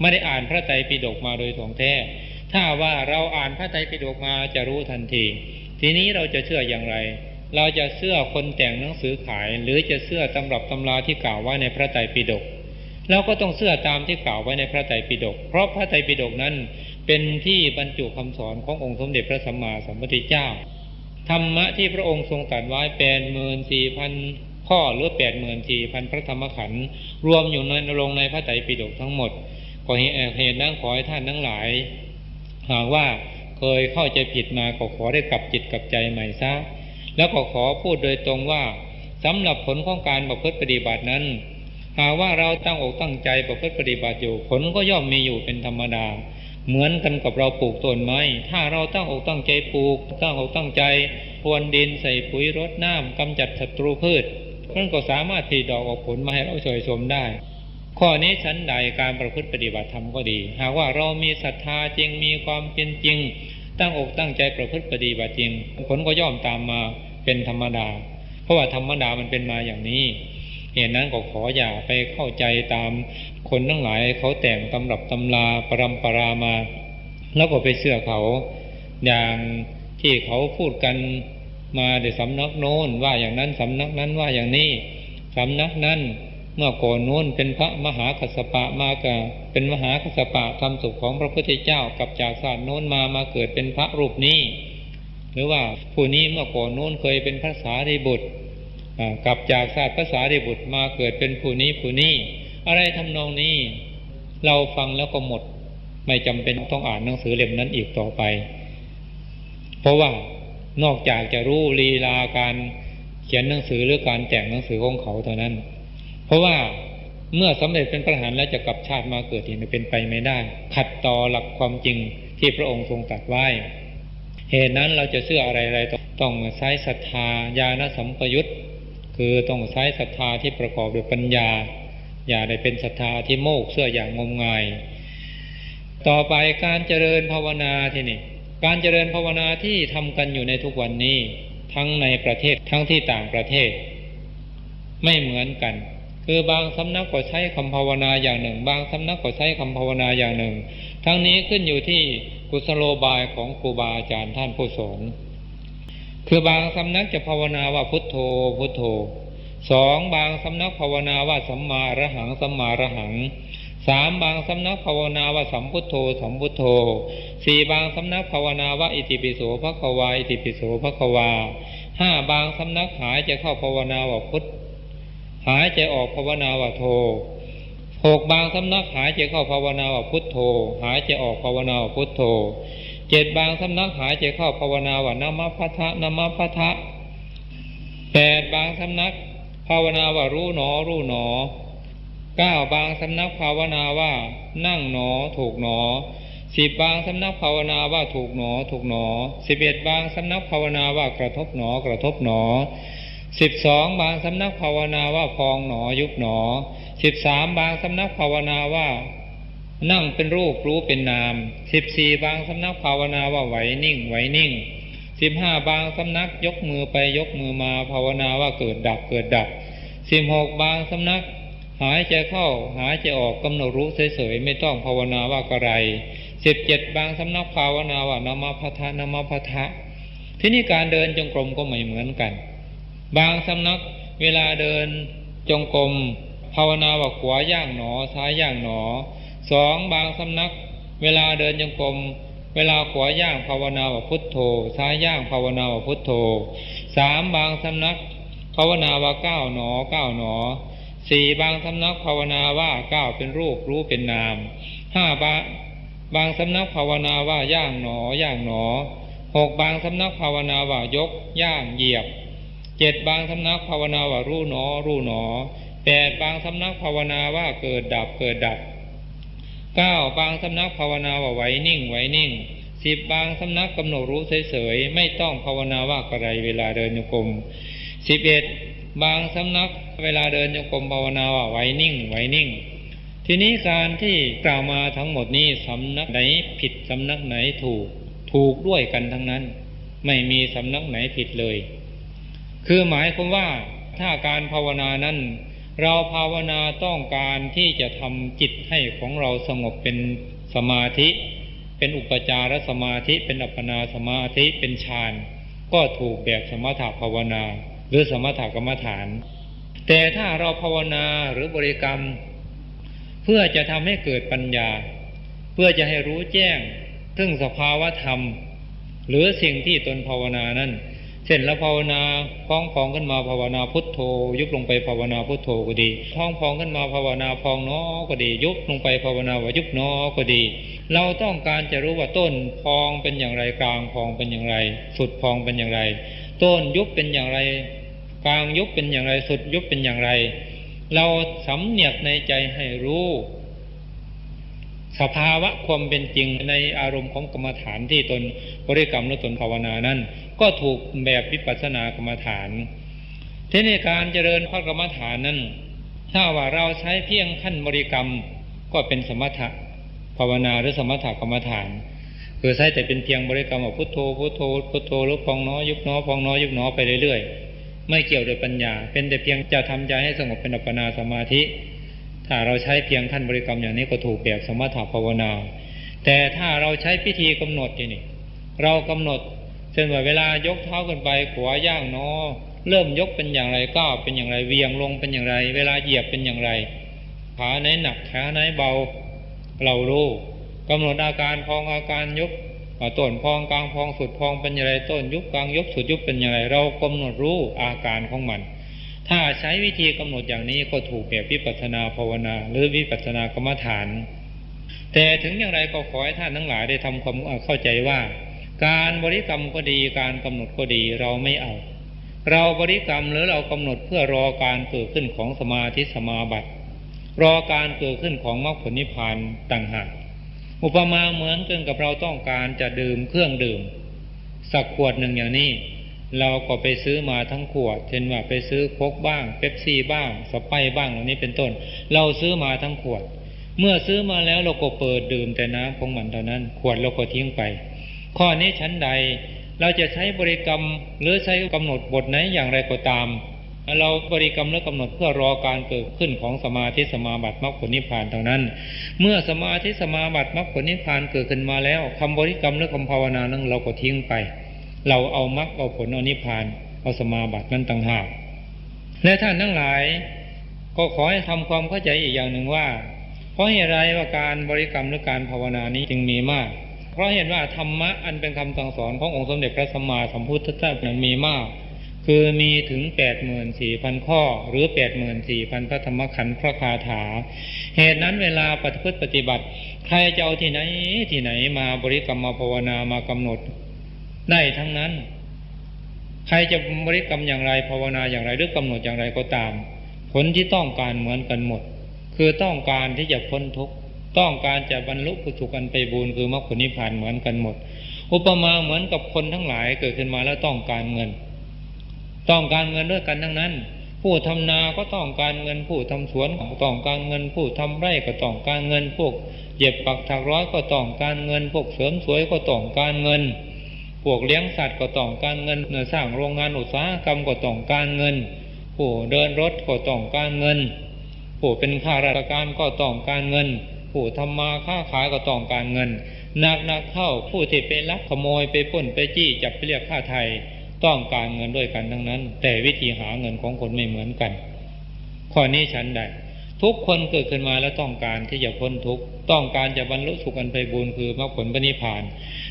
ໄມ່ໄດ້ອ່ານພະໄຕປິດົກມາໂດຍທ່ອງແທ້. ຖ້າວ່າເຮົາອ່ານພະໄຕປິດົກມາຈະຮູ້ທັນທີ. ທີນີ້ເຮົາຈະເຊື່ອຢ່າງໃດ? ເຮົາຈະເຊື່ອຄົນແຕ່ງໜັງສືຂາຍ ຫຼື ຈະເຊື່ອຕຳລັບຕຳລາທີ່ກ່າວໄວ້ໃນພະໄຕປິດົກ? ເຮົາກໍຕ້ອງເຊື່ອຕາມທີ່ກ່າວໄວ້ໃນພະໄຕປິດົກ, ເພາະພະໄຕປິດົກນັ້ນເປັນທີ່ບັນຈຸຄຳສອນຂອງອົງສົມເດັດພະສຳມາສຳພຸດທະເຈົ້າ. ທຳມະທີ່ພະອົງຊົງຕັດໄວ້ແປດໝື່ນສີ່ພັນຂໍ້ ຫຼື ແປດໝື່ນສີ່ພັນພະທຳມະຂັນ ລວມຢູ່ໃນ ລົງໃນພະໄຕປິດົກທັງໝົດ. ກໍເຫ ເຫດນັ້ນຂໍໃຫ້ທ່ານທັງຫຼາຍ ຫາກວ່າເຄີຍເຂົ້າໃຈຜິດມາ ກໍຂໍໄດ້ກັບຈິດກັບໃຈໃໝ່ຊະ. ແລ້ວກໍຂໍພູດໂດຍຕົງວ່າ ສຳລັບຜົນຂອງການປະພຶດປະຕິບັດນັ້ນ, ຫາກວ່າເຮົາຕັ້ງອົກຕັ້ງໃຈປະພຶດປະຕິບັດຢູ່, ຜົນກໍຍ່ອມມີຢູ່ເປັນທຳມະດາ ເໝືອນກັນກັບເຮົາປູກຕົ້ນໄມ້. ຖ້າເຮົາຕັ້ງອົກຕັ້ງໃຈປູກ, ຕັ້ງອົກຕັ້ງໃຈພຣວນດິນ, ໃສ່ປຸ໋ຍ, ລົດນ້ຳ, ກຳຈັດສັດຕູພືດ, ມັນກໍສາມາດຜະລິດດອກອອກຜົນມາໃຫ້ເຮົາຊ່ອຍຊົມໄດ້. ຂໍ້ນີ້ສັນໃດ, ການປະພຶດປະຕິບັດທຳກໍດີ, ຫາກວ່າເຮົາມີສັດທາຈິງ, ມີຄວາມເປັນຈິງ, ຕັ້ງອົກຕັ້ງໃຈປະພຶດປະຕິບັດຈິງ, ຜົນກໍຍ່ອມຕາມມາເປັນທຳມະດາ, ເພາະວ່າທຳມະດາມັນເປັນມາຢ່າງນີ້. ເຫດນັ້ນກໍຂໍຢ່າໄປເຂົ້າໃຈຕາມຄົນທັງຫຼາຍ ເຂົາແຕ່ງຕຳລັບຕຳລາປະລຳປະລາມາ ແລ້ວກໍໄປເຊື່ອເຂົາ ຢ່າງທີ່ເຂົາພູດກັນມາແຕ່ສຳນັກໂນ້ນວ່າຢ່າງນັ້ນ, ສຳນັກນັ້ນວ່າຢ່າງນີ້, ສຳນັກນັ້ນເມື່ອກ່ອນໂນ້ນເປັນພະມະຫາກັດສະປະ ມາກະເປັນມະຫາກັດສະປະ ທຳສົບຂອງພະພຸດທະເຈົ້າ ກັບຈາກຊາດໂນ້ນມາ ມາເກີດເປັນພະຮູບນີ້, ຫຼືວ່າຜູ້ນີ້ເມື່ອກ່ອນໂນ້ນເຄີຍເປັນພະສາລີບຸດ ອາ ກັບຈາກຊາດພະສາລີບຸດມາເກີດເປັນຜູ້ນີ້ຜູ້ນີ້ ອະໄລທຳນອງນີ້ ເຮົາຟັງແລ້ວກໍໝົດ, ໄມ່ຈຳເປັນຕ້ອງອ່ານໜັງສືເຫຼັ້ມນັ້ນອີກຕໍ່ໄປ. ເພາະວ່ານອກຈາກຈະຮູ້ລີລາການຂຽນໜັງສື ຫຼື ການແຕ່ງໜັງສືຂອງເຂົາເທົ່ານັ້ນ, ເພາະວ່າເມື່ອສຳເລັດເປັນພະອະລະຫັນແລ້ວ ຈະກັບຊາດມາເກີດອີກເປັນໄປໄມ່ໄດ້, ຂັດຕໍ່ຫຼັກຄວາມຈິງທີ່ພະອົງຊົງຕັດໄວ້. ເຫດນັ້ນ ເຮົາຈະເຊື່ອອະໄລໆ ຕ້ອງໃຊ້ສັດທາ ຍານະສຳປະຍຸດ, ຄືຕ້ອງໃຊ້ສັດທາທີ່ປະກອບດ້ວຍປັນຍາ, ຢ່າໄດ້ເປັນສັດທາອະທິໂມກ ເຊື່ອຢ່າງງົມງາຍ. ຕໍ່ໄປການຈະເລີນພາວະນາ ທີນີ້ ການຈະເລີນພາວະນາທີ່ທຳກັນຢູ່ໃນທຸກວັນນີ້ ທັງໃນປະເທດ ທັງທີ່ຕ່າງປະເທດ ໄມ່ເໝືອນກັນ, ຄືບາງສຳນັກກໍໃຊ້ຄຳພາວະນາຢ່າງໜຶ່ງ, ບາງສຳນັກກໍໃຊ້ຄຳພາວະນາຢ່າງໜຶ່ງ, ທັງນີ້ຂຶ້ນຢູ່ທີ່ກຸສະໂລບາຍຂອງຄູບາອາຈານທ່ານຜູ້ສອນ. ຄືບາງສຳນັກຈະພາວະນາວ່າ ພຸດໂທ ພຸດໂທ, ສອງ ບາງສຳນັກພາວະນາວ່າ ສຳມາອະລະຫັງ ສຳມາອະລະຫັງ, ສາມ ບາງສຳນັກພາວະນາວ່າ ສຳພຸດໂທ ສຳພຸດໂທ, ສີ່ ບາງສຳນັກພາວະນາວ່າ ອິຕິປິໂສພະຄະວາ ອິຕິປິໂສພະຄະວາ, ຫ້າ ບາງສຳນັກຫາຍໃຈເຂົ້າພາວະນາວ່າ ພຸດ, ຫາຍໃຈອອກພາວະນາວ່າ ໂທ, ຫົກ ບາງສຳນັກຫາຍໃຈເຂົ້າພາວະນາວ່າ ພຸດໂທ, ຫາຍໃຈອອກພາວະນາວ່າ ພຸດໂທ, ເຈັດ ບາງສຳນັກຫາຍໃຈເຂົ້າພາວະນາວ່າ ນະມະພະທະ ນະມະພະທະ, ແປດ ບາງສຳນັກພາວະນາວ່າ ຮູ້ໜໍ ຮູ້ໜໍ, ເກົ້າ ບາງສຳນັກພາວະນາວ່າ ນັ່ງໜໍ ຖືກໜໍ, ສິບ ບາງສຳນັກພາວະນາວ່າ ຖືກໜໍ ຖືກໜໍ, ສິບເອັດ ບາງສຳນັກພາວະນາວ່າ ກະທົບໜໍ ກະທົບໜໍ, ສິບສອງ ບາງສຳນັກພາວະນາວ່າ ພອງໜໍ ຍຸບໜໍ, ສິບສາມ ບາງສຳນັກພາວະນາວ່າ ນັ່ງເປັນຮູບ ຮູ້ເປັນນາມ, ສິບສີ່ ບາງສຳນັກພາວະນາວ່າ ໄຫວນິ່ງ ໄຫວນິ່ງ, ສິບຫ້າ ບາງສຳນັກຍົກມືໄປຍົກມືມາ ພາວະນາວ່າ ເກີດດັບ ເກີດດັບ, ສິບຫົກ ບາງສຳນັກຫາຍໃຈເຂົ້າ ຫາຍໃຈອອກ ກຳນົດຮູ້ເສີຍໆ ໄມ່ຕ້ອງພາວະນາວ່າ ກະໄລ, ສິບເຈັດ ບາງສຳນັກພາວະນາວ່າ ນະມະພະທະ ນະມະພະທະ. ທີນີ້ການເດີນຈົງກົມກໍໄມ່ເໝືອນກັນ. ບາງສຳນັກເວລາເດີນຈົງກົມ ພາວະນາວ່າ ຂວາຍ່າງໜໍ ຊ້າຍຍ່າງໜໍ. ສອງ ບາງສຳນັກເວລາເດີນຈົງກົມ ເວລາຂວາຍ່າງພາວະນາວ່າ ພຸດໂທ, ຊ້າຍຍ່າງພາວະນາວ່າ ພຸດໂທ. ສາມ ບາງສຳນັກພາວະນາວ່າ ກ້າວໜໍ ກ້າວໜໍ. ສີ່ ບາງສຳນັກພາວະນາວ່າ ກ້າວເປັນຮູບ ຮູ້ເປັນນາມ. ຫ້າ ບາງ ບາງສຳນັກພາວະນາວ່າ ຍ່າງໜໍ ຍ່າງໜໍ. ຫົກ ບາງສຳນັກພາວະນາວ່າ ຍົກ ຍ່າງ ຢຽບ. ເຈັດ ບາງສຳນັກພາວະນາວ່າ ຮູ້ໜໍ ຮູ້ໜໍ. ແປດ ບາງສຳນັກພາວະນາວ່າ ເກີດ ດັບ ເກີດ ດັບ. ເກົ້າ ບາງສຳນັກພາວະນາວ່າໄຫວນິ່ງ ໄຫວນິ່ງ. ສິບ ບາງສຳນັກກຳນົດຮູ້ເສີຍໆ ໄມ່ຕ້ອງພາວະນາວ່າກະໄລເວລາເດີນໂຍກົມ. ສິບເອັດ ບາງສຳນັກເວລາເດີນໂຍກົມພາວະນາວ່າໄຫວນິ່ງ ໄຫວນິ່ງ. ທີນີ້ການທີ່ກ່າວມາທັງໝົດນີ້ ສຳນັກໃດຜິດ ສຳນັກໃດຖືກ ຖືກດ້ວຍກັນທັງນັ້ນ ໄມ່ມີສຳນັກໃດຜິດເລີຍ. ຄືໝາຍຄວາມວ່າ ຖ້າການພາວະນານັ້ນ ເຮົາພາວະນາຕ້ອງການທີ່ຈະທຳຈິດໃຫ້ຂອງເຮົາສະຫງົບເປັນສະມາທິ ເປັນອຸປະຈາລະສະມາທິ ເປັນອັບປະນາສະມາທິ ເປັນฌານ ກໍຖືກແບບສະມະຖະພາວະນາ ຫຼື ສະມະຖະກຳມະຖານ. ແຕ່ຖ້າເຮົາພາວະນາ ຫຼື ບໍລິກຳ ເພື່ອຈະທຳໃຫ້ເກີດປັນຍາ ເພື່ອຈະໃຫ້ຮູ້ແຈ້ງເຖິງສະພາວະທຳ ຫຼື ສິ່ງທີ່ຕົນພາວະນານັ້ນ ເຊັ່ນ ເຮົາພາວະນາ ພອງໆຂຶ້ນມາພາວະນາພຸດໂທ ຍຸບລົງໄປພາວະນາພຸດໂທກໍດີ ພອງໆຂຶ້ນມາພາວະນາພອງໜໍກໍດີ ຍຸບລົງໄປພາວະນາວ່າຍຸບໜໍກໍດີ ເຮົາຕ້ອງການຈະຮູ້ວ່າຕົ້ນພອງເປັນຢ່າງໃດ ກາງພອງເປັນຢ່າງໃດ ສຸດພອງເປັນຢ່າງໃດ ຕົ້ນຍຸບເປັນຢ່າງໃດ ກາງຍຸບເປັນຢ່າງໃດ ສຸດຍຸບເປັນຢ່າງໃດ ເຮົາສຳນຽກໃນໃຈໃຫ້ຮູ້ ສະພາວະຄວາມເປັນຈິງໃນອາລົມຂອງກຳມະຖານທີ່ຕົນບໍລິກຳ ຫຼື ຕົນພາວະນານັ້ນ ກໍຖືກແບບວິປັດສະນາກຳມະຖານ. ທີນີ້ການຈະເລີນພະກຳມະຖານນັ້ນ ຖ້າວ່າເຮົາໃຊ້ພຽງຂັ້ນບໍລິກຳ ກໍເປັນສະມະຖະພາວະນາ ຫຼື ສະມະຖະກຳມະຖານ ຄືໃຊ້ແຕ່ເປັນພຽງບໍລິກຳວ່າພຸດໂທ ພຸດໂທ ພຸດໂທ ຫຼື ພອງໜໍ ຍຸບໜໍ ພອງໜໍ ຍຸບໜໍ ໄປເລື້ອຍໆ ໄມ່ກ່ຽວດ້ວຍປັນຍາ ເປັນແຕ່ພຽງຈະທຳໃຈໃຫ້ສະຫງົບເປັນອັບປະນາສະມາທິ. ຖ້າເຮົາໃຊ້ພຽງຂັ້ນບໍລິກຳຢ່າງນີ້ກໍຖືກແບບສະມະຖະພາວະນາ. ແຕ່ຖ້າເຮົາໃຊ້ພິທີກຳນົດຢູ່ນີ້ ເຮົາກຳນົດ ເຊັ່ນວ່າເວລາຍົກເທົ້າຂຶ້ນໄປ ຂວາຍ່າງໜໍ ເລີ່ມຍົກເປັນຢ່າງໃດ ກ້າວເປັນຢ່າງໃດ ຫວ່ຽງລົງເປັນຢ່າງໃດ ເວລາຢຽບເປັນຢ່າງໃດ ຂາໃນໜັກ ຂາໃນເບົາ ເຮົາຮູ້ ກຳນົດອາການພອງ ອາການຍຸບ ວ່າຕົ້ນພອງ ກາງພອງ ສຸດພອງເປັນຢ່າງໃດ ຕົ້ນຍຸບ ກາງຍຸບ ສຸດຍຸບເປັນຢ່າງໃດ ເຮົາກຳນົດຮູ້ອາການຂອງມັນ. ຖ້າໃຊ້ວິທີກຳນົດຢ່າງນີ້ກໍຖືກແບບວິປັດສະນາພາວະນາ ຫຼື ວິປັດສະນາກຳມະຖານ. ແຕ່ເຖິງຢ່າງໃດກໍຂໍໃຫ້ທ່ານທັງຫຼາຍໄດ້ທຳຄວາມເຂົ້າໃຈວ່າ ການບໍລິກຳກໍດີ ການກຳນົດກໍດີ ເຮົາໄມ່ເອົາ. ເຮົາບໍລິກຳ ຫຼື ເຮົາກຳນົດເພື່ອລໍການເກີດຂຶ້ນຂອງສະມາທິສະມາບັດ ລໍການເກີດຂຶ້ນຂອງມັກຜົນນິບພານຕ່າງຫາກ. ອຸປະມາເໝືອນກັນກັບເຮົາຕ້ອງການຈະດື່ມເຄື່ອງດື່ມ ສັກຂວດໜຶ່ງຢ່າງນີ້ ເຮົາກໍໄປຊື້ມາທັງຂວດ ເຊັ່ນວ່າໄປຊື້ໂຄກບ້າງ ເປັບຊີບ້າງ ສະໄປບ້າງ ເຫຼົ່ານີ້ເປັນຕົ້ນ ເຮົາຊື້ມາທັງຂວດ. ເມື່ອຊື້ມາແລ້ວ ເຮົາກໍເປີດດື່ມແຕ່ນ້ຳຂອງມັນເທົ່ານັ້ນ ຂວດເຮົາກໍຖິ້ມໄປ. ຂໍ້ນີ້ສັນໃດ ເຮົາຈະໃຊ້ບໍລິກຳ ຫຼື ໃຊ້ກຳນົດບົດໃນຢ່າງໃດກໍຕາມ ເຮົາບໍລິກຳ ຫຼື ກຳນົດເພື່ອລໍການເກີດຂຶ້ນຂອງສະມາທິສະມາບັດ ມັກຜົນນິບພານເທົ່ານັ້ນ. ເມື່ອສະມາທິສະມາບັດ ມັກຜົນນິບພານເກີດຂຶ້ນມາແລ້ວ ຄຳບໍລິກຳ ຫຼື ຄຳພາວະນານັ້ນ ເຮົາກໍຖິ້ມໄປ. ເຮົາເອົາມັກ ເອົາຜົນ ເອົານິບພານ ເອົາສະມາບັດນັ້ນຕ່າງຫາກ. ແລະ ທ່ານທັງຫຼາຍ ກໍຂໍໃຫ້ທຳຄວາມເຂົ້າໃຈອີກຢ່າງໜຶ່ງວ່າ ເພາະເຫດໃດວ່າການບໍລິກຳ ຫຼື ການພາວະນານີ້ຈຶ່ງມີມາກ? ເພາະເຫັນວ່າທຳມະອັນເປັນຄຳສັ່ງສອນຂອງອົງສົມເດັດພະສຳມາສຳພຸດທະເຈົ້ານັ້ນມີມາກ ຄືມີເຖິງແປດໝື່ນສີ່ພັນຂໍ້ ຫຼື ແປດໝື່ນສີ່ພັນພະທຳມະຂັນ ພະຄາຖາ. ເຫດນັ້ນເວລາປະພຶດປະຕິບັດ ໃຄຈະເອົາທີ່ໃດທີ່ໃດມາບໍລິກຳ ມາພາວະນາ ມາກຳນົດ ໄດ້ທັງນັ້ນ. ໃຄຈະບໍລິກຳຢ່າງໃດ ພາວະນາຢ່າງໃດ ຫຼື ກຳນົດຢ່າງໃດກໍຕາມ ຜົນທີ່ຕ້ອງການເໝືອນກັນໝົດ ຄືຕ້ອງການທີ່ຈະພົ້ນທຸກ ຕ້ອງການຈະບັນລຸສຸກອັນໄພບູນ ຄືມັກຜົນນິບພານເໝືອນກັນໝົດ. ອຸປະມາເໝືອນກັບຄົນທັງຫຼາຍເກີດຂຶ້ນມາແລ້ວຕ້ອງການເງິນ ຕ້ອງການເງິນດ້ວຍກັນທັງນັ້ນ. ຜູ້ທຳນາກໍຕ້ອງການເງິນ ຜູ້ທຳສວນກໍຕ້ອງການເງິນ ຜູ້ທຳໄຮ່ກໍຕ້ອງການເງິນ ພວກເຢັບປັກຖັກຮ້ອຍກໍຕ້ອງການເງິນ ພວກເສີມສວຍກໍຕ້ອງການເງິນ ພວກລ້ຽງສັດກໍຕ້ອງການເງິນ ສ້າງໂຮງງານອຸດສາຫະກຳກໍຕ້ອງການເງິນ ຜູ້ເດີນລົດກໍຕ້ອງການເງິນ ຜູ້ເປັນຂ້າລາຊະການກໍຕ້ອງການເງິນ ຜູ້ທຳມາຄ້າຂາຍກໍຕ້ອງການເງິນ. ໜັກໆເຂົ້າ ຜູ້ທີ່ໄປລັກຂະໂມຍ ໄປປຸ້ນ ໄປຈີ້ ຈັບໄປລຽກຄ່າໄຖ່ ຕ້ອງການເງິນດ້ວຍກັນທັງນັ້ນ ແຕ່ວິທີຫາເງິນຂອງຄົນໄມ່ເໝືອນກັນ. ຂໍ້ນີ້ສັນໃດ ທຸກຄົນເກີດຂຶ້ນມາແລ້ວຕ້ອງການທີ່ຈະພົ້ນທຸກ ຕ້ອງການຈະບັນລຸສຸກອັນໄພບູນ ຄືມັກຜົນພະນິບພານ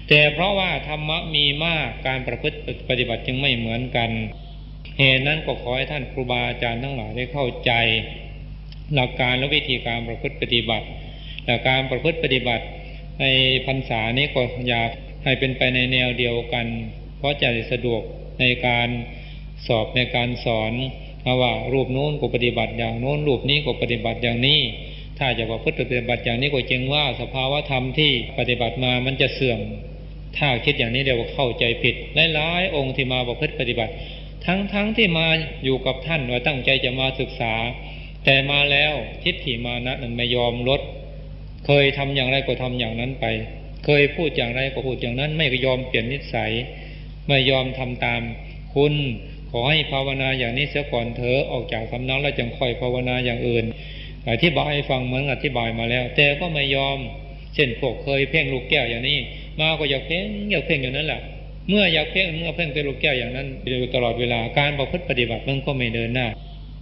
ແຕ່ເພາະວ່າທຳມະມີມາກ ການປະພຶດປະຕິບັດຈຶ່ງໄມ່ເໝືອນກັນ. ເຫດນັ້ນກໍຂໍໃຫ້ທ່ານຄູບາອາຈານທັງຫຼາຍໄດ້ເຂົ້າໃຈຫຼັກການ ແລະ ວິທີການປະພຶດປະຕິບັດ ແລະ ການປະພຶດປະຕິບັດໃນພັນສານີ້ກໍຢາກໃຫ້ເປັນໄປໃນແນວດຽວກັນ ເພາະຈະໄດ້ສະດວກໃນການສອບ ໃນການສອນ ເພາະວ່າຮູບໂນ້ນກໍປະຕິບັດຢ່າງໂນ້ນ ຮູບນີ້ກໍປະຕິບັດຢ່າງນີ້ ຖ້າຈະປະພຶດປະຕິບັດຢ່າງນີ້ກໍຈຶ່ງວ່າສະພາວະທຳທີ່ປະຕິບັດມາມັນຈະເສື່ອມ. ຖ້າຄິດຢ່າງນີ້ແລ້ວເຂົ້າໃຈຜິດ. ຫຼາຍໆອົງທີ່ມາປະພຶດປະຕິບັດ ທັງໆທີ່ມາຢູ່ກັບທ່ານ ວ່າຕັ້ງໃຈຈະມາສຶກສາ, ແຕ່ມາແລ້ວທິດຖິມານະນັ້ນໄມ່ຍອມລົດ. ເຄີຍທຳຢ່າງໃດກໍທຳຢ່າງນັ້ນໄປ, ເຄີຍພູດຢ່າງໃດກໍພູດຢ່າງນັ້ນ, ໄມ່ຍອມປ່ຽນນິດໄສ, ໄມ່ຍອມທຳຕາມ. ຄຸນ ຂໍໃຫ້ພາວະນາຢ່າງນີ້ເສຍກ່ອນເທີ, ອອກຈາກສຳນັກແລ້ວຈຶ່ງຄ່ອຍພາວະນາຢ່າງອື່ນ. ອະທິບາຍໃຫ້ຟັງ ເໝືອນອະທິບາຍມາແລ້ວ, ແຕ່ກໍໄມ່ຍອມ. ເຊັ່ນ ພວກເຄີຍເພ່ງລູກແກ້ວຢ່າງນີ້, ມາກໍຢາກເພ່ງ, ຢາກເພ່ງຢູ່ນັ້ນແຫຼະ. ເມື່ອຢາກເພ່ງ, ເມື່ອເພ່ງແຕ່ລູກແກ້ວຢ່າງນັ້ນຢູ່ຕະຫຼອດເວລາ, ການປະພຶດປະຕິບັດມັນກໍໄມ່ເດີນໜ້າ.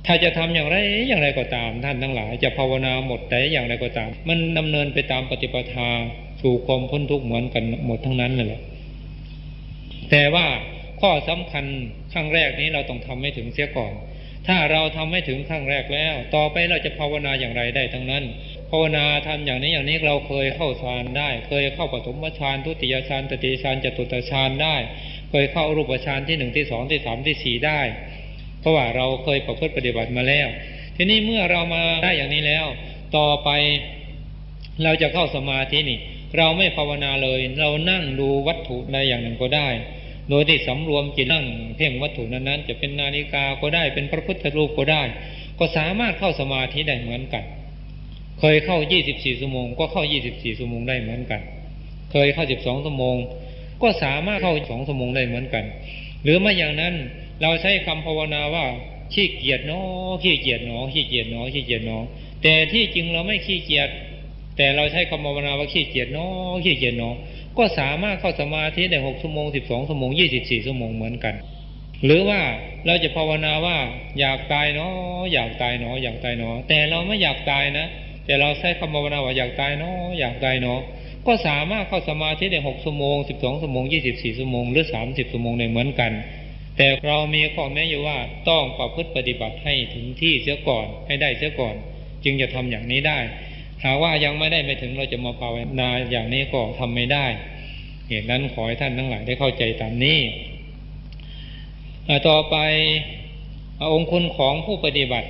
ຖ້າຈະທຳຢ່າງໃດ, ຢ່າງໃດກໍຕາມ, ທ່ານທັງຫຼາຍຈະພາວະນາໝົດໃດ, ຢ່າງໃດກໍຕາມ, ມັນດຳເນີນໄປຕາມປະຕິປະທາສູ່ຄວາມພົ້ນທຸກເໝືອນກັນໝົດທັງນັ້ນນັ້ນແຫຼະ. ແຕ່ວ່າຂໍ້ສຳຄັນ ຄັ້ງແລກນີ້ເຮົາຕ້ອງທຳໃຫ້ເຖິງເສຍກ່ອນ. ຖ້າເຮົາທຳໃຫ້ເຖິງຄັ້ງແລກແລ້ວ, ຕໍ່ໄປເຮົາຈະພາວະນາຢ່າງໃດໄດ້ທັງນັ້ນ. ພາວະນາທຳຢ່າງນີ້, ຢ່າງນີ້, ເຮົາເຄີຍເຂົ້າฌານໄດ້, ເຄີຍເຂົ້າປະຖົມມະຊານ, ທຸຕິຍະຊານ, ຕະຕິຍະຊານ, ຈະຕຸດຕະຊານໄດ້, ເຄີຍເຂົ້າອະຮູປະຊານທີໜຶ່ງ, ທີສອງ, ທີສາມ, ທີສີ່ໄດ້, ເພາະວ່າເຮົາເຄີຍປະພຶດປະຕິບັດມາແລ້ວ. ທີນີ້ເມື່ອເຮົາມາໄດ້ຢ່າງນີ້ແລ້ວ, ຕໍ່ໄປ ເຮົາຈະເຂົ້າສະມາທິນີ້ ເຮົາໄມ່ພາວະນາເລີຍ, ເຮົານັ່ງດູວັດຖຸໃດຢ່າງໜຶ່ງກໍໄດ້ ໂດຍທີ່ສຳລວມຈິດ, ນັ່ງເພ່ງວັດຖຸນັ້ນໆ, ຈະເປັນນາລິກາກໍໄດ້, ເປັນພະພຸດທະຮູບກໍໄດ້, ກໍສາມາດເຂົ້າສະມາທິໄດ້ເໝືອນກັນ. ເຄີຍເຂົ້າ ຊາວສີ່ຊົ່ວໂມງ ກໍເຂົ້າ ຊາວສີ່ຊົ່ວໂມງໄດ້ເໝືອນກັນ, ເຄີຍເຂົ້າ ສິບສອງຊົ່ວໂມງ ກໍສາມາດເຂົ້າ ສິບສອງຊົ່ວໂມງໄດ້ເໝືອນກັນ. ຫຼື ບໍ່ຢ່າງນັ້ນ ເຮົາໃຊ້ຄຳພາວະນາວ່າ ຂີ້ກຽດໜໍ, ຂີ້ກຽດໜໍ, ຂີ້ກຽດໜໍ, ຂີ້ກຽດໜໍ, ແຕ່ທີ່ຈິງເຮົາໄມ່ຂີ້ກຽດ, ແຕ່ເຮົາໃຊ້ຄຳພາວະນາວ່າ ຂີ້ກຽດໜໍ, ຂີ້ກຽດໜໍ, ກໍສາມາດເຂົ້າສະມາທິໄດ້ ຫົກຊົ່ວໂມງ, ສິບສອງຊົ່ວໂມງ, ຊາວສີ່ຊົ່ວໂມງເໝືອນກັນ. ຫຼືວ່າເຮົາຈະພາວະນາວ່າ ຢາກຕາຍໜໍ, ຢາກຕາຍໜໍ, ຢາກຕາຍໜໍ, ແຕ່ເຮົາບໍ່ຢາກຕາຍນະ, ແຕ່ເຮົາໃຊ້ຄຳພາວະນາວ່າ ຢາກຕາຍໜໍ, ຢາກຕາຍໜໍ, ກໍສາມາດເຂົ້າສະມາທິໄດ້ ຫົກຊົ່ວໂມງ, ສິບສອງຊົ່ວໂມງ, ຊາວສີ່ຊົ່ວໂມງ ຫຼື ສາມສິບຊົ່ວໂມງໄດ້ເໝືອນກັນ. ແຕ່ເຮົາມີຂໍ້ແມ້ຢູ່ວ່າ ຕ້ອງປະພຶດປະຕິບັດໃຫ້ເຖິງທີ່ເສຍກ່ອນ, ໃຫ້ໄດ້ເສຍກ່ອນ, ຈຶ່ງຈະທຳຢ່າງນີ້ໄດ້. ຫາກວ່າຍັງໄມ່ໄດ້ໄປເຖິງ, ເຮົາຈະມາພາວະນາຢ່າງນີ້ກໍທຳໄມ່ໄດ້. ເຫດນັ້ນ ຂໍໃຫ້ທ່ານທັງຫຼາຍໄດ້ເຂົ້າໃຈຕາມນີ້. ອາ ຕໍ່ໄປ ອາ ອົງຄຸນຂອງຜູ້ປະຕິບັດ.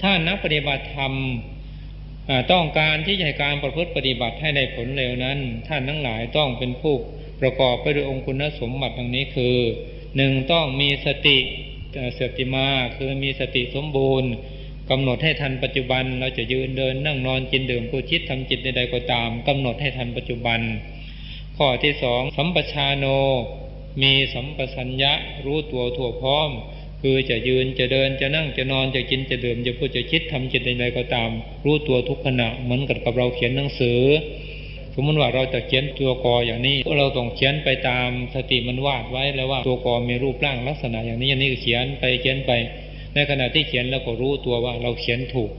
ຖ້ານັກປະຕິບັດທຳ ອາ ຕ້ອງການທີ່ຈະໃຫ້ການປະພຶດປະຕິບັດໃຫ້ໄດ້ຜົນເລັວນັ້ນ, ທ່ານທັງຫຼາຍຕ້ອງເປັນຜູ້ປະກອບໄປດ້ວຍອົງຄຸນນະສົມບັດດັ່ງນີ້ຄື: ໜຶ່ງ ຕ້ອງມີສະຕິ, ເອີ ສະຕິມາ, ຄືມີສະຕິສົມບູນ, ກຳນົດໃຫ້ທັນປັດຈຸບັນ, ເຮົາຈະຢືນ, ເດີນ, ນັ່ງ, ນອນ, ກິນ, ດື່ມ, ພູດ, ຄິດ, ທຳກິດໃດໆກໍຕາມ, ກຳນົດໃຫ້ທັນປັດຈຸບັນ. ຂໍ້ທີສອງ ສຳປະຊາໂນ, ມີສຳປະສັນຍະ, ຮູ້ຕົວທົ່ວພ້ອມ, ຄືຈະຢືນ, ຈະເດີນ, ຈະນັ່ງ, ຈະນອນ, ຈະກິນ, ຈະດື່ມ, ຈະພູດ, ຈະຄິດ, ທຳກິດໃດໆກໍຕາມ, ຮູ້ຕົວທຸກຂະນະ, ເໝືອນກັນກັບເຮົາຂຽນໜັງສື. ສົມມຸດວ່າເຮົາຈະຂຽນຕົວ ກ ຢ່າງນີ້, ເຮົາຕ້ອງຂຽນໄປຕາມສະຕິມັນວາດໄວ້ແລ້ວວ່າ ຕົວ ກ ມີຮູບຮ່າງລັກສະນະຢ່າງນີ້, ຢ່າງນີ້ກໍຂຽນໄປ, ຂຽນໄປ. ໃນຂະນະທີ່ຂຽນ ເຮົາກໍຮູ້ຕົວວ່າເຮົາຂຽນຖືກ,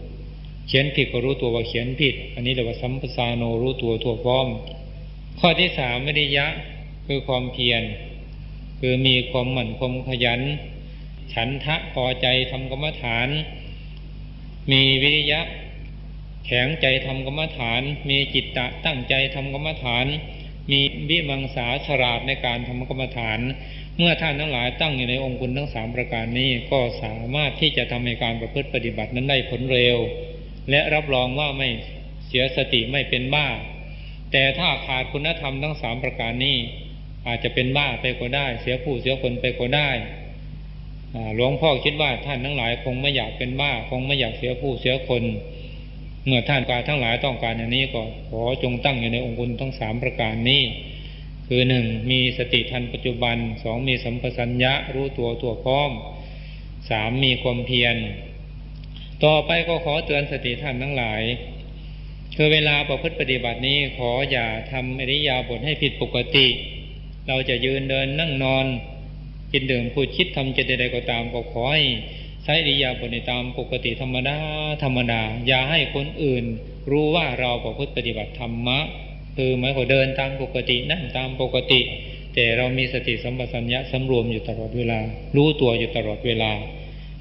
ຂຽນຜິດກໍຮູ້ຕົວວ່າຂຽນຜິດ. ອັນນີ້ເອີ້ນວ່າ ສຳປະຊາໂນ, ຮູ້ຕົວທົ່ວພ້ອມ. ຂໍ້ທີສາມ ວິລິຍະ ຄືຄວາມພຽນ, ຄືມີຄວາມໝັ່ນຄວາມຂະຫຍັນ, ສັນທະ ພໍໃຈທຳກຳມະຖານ, ມີວິລິຍະ ແຂງໃຈທຳກຳມະຖານ, ມີຈິດຕະ ຕັ້ງໃຈທຳກຳມະຖານ, ມີວິມັງສາ ສະຫຼາດໃນການທຳກຳມະຖານ. ເມື່ອທ່ານທັງຫຼາຍຕັ້ງຢູ່ໃນອົງຄຸນທັງສາມປະການນີ້, ກໍສາມາດທີ່ຈະທຳໃຫ້ການປະພຶດປະຕິບັດນັ້ນໄດ້ຜົນເລັວ ແລະ ຮັບຮອງວ່າໄມ່ເສຍສະຕິ, ໄມ່ເປັນບ້າ. ແຕ່ຖ້າຂາດຄຸນນະທຳທັງສາມປະການນີ້, ອາດຈະເປັນບ້າໄປກໍໄດ້, ເສຍຜູ້ເສຍຄົນໄປກໍໄດ້. ອາ ຫຼວງພໍ່ຄິດວ່າທ່ານທັງຫຼາຍຄົງບໍ່ຢາກເປັນບ້າ, ຄົງບໍ່ຢາກເສຍຜູ້ເສຍຄົນ. ເມື່ອທ່ານກາທັງຫຼາຍຕ້ອງການຢ່າງນີ້, ກໍຂໍຈົ່ງຕັ້ງຢູ່ໃນອົງຄຸນທັງສາມປະການນີ້, ຄື ໜຶ່ງ ມີສະຕິທັນປັດຈຸບັນ, ສອງ ມີສຳປະສັນຍະ ຮູ້ຕົວທົ່ວພ້ອມ, ສາມ ມີຄວາມພຽນ. ຕໍ່ໄປກໍຂໍເຕືອນສະຕິທ່ານທັງຫຼາຍ, ຄືເວລາປະພຶດປະຕິບັດນີ້, ຂໍຢ່າທຳອິລິຍາບົດໃຫ້ຜິດປົກກະຕິ. ເຮົາຈະຢືນ, ເດີນ, ນັ່ງ, ນອນ, ກິນ, ດື່ມ, ພູດ, ຄິດ, ທຳກິດໃດໆກໍຕາມ, ກໍຂໍໃຫ້ໃຊ້ອິລິຍາບົດນີ້ຕາມປົກກະຕິທຳມະດາ, ທຳມະດາ. ຢ່າໃຫ້ຄົນອື່ນຮູ້ວ່າເຮົາປະພຶດປະຕິບັດທຳມະ, ຄືໝາຍຄວາມວ່າເດີນຕາມປົກກະຕິ, ນັ່ງຕາມປົກກະຕິ, ແຕ່ເຮົາມີສະຕິສຳປະສັນຍະສຳລວມຢູ່ຕະຫຼອດເວລາ, ຮູ້ຕົວຢູ່ຕະຫຼອດເວລາ.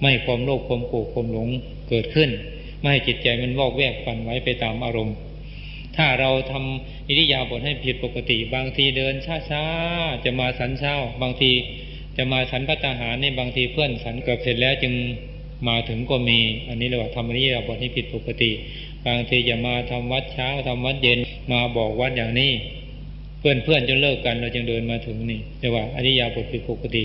ບໍ່ໃຫ້ຄວາມໂລບ, ຄວາມໂກດ, ຄວາມຫຼົງເກີດຂຶ້ນ, ບໍ່ໃຫ້ຈິດໃຈມັນວອກແວກ, ຫວັ່ນໄຫວໄປຕາມອາລົມ. ຖ້າເຮົາທຳອິລິຍາບົດໃຫ້ຜິດປົກກະຕິ, ບາງທີເດີນຊ້າໆ, ຈະມາສັນເຊົ້າ, ບາງທີຈະມາສັນພັດຕາຫານນີ້, ບາງທີເພື່ອນສັນເກືອບເສັດແລ້ວຈຶ່ງມາເຖິງກໍມີ. ອັນນີ້ເອີ້ນວ່າທຳອິລິຍາບົດໃຫ້ຜິດປົກກະຕິ. ເພ ບາງທີຈະມາທຳວັດເຊົ້າ ທຳວັດເຢັນ ມາບອກວັດຢ່າງນີ້ ເພື່ອນໆຈົນເລີກກັນ ແລ້ວຈຶ່ງເດີນມາເຖິງນີ້ ເອີ້ນວ່າອິລິຍາບົດຜິດປົກກະຕິ.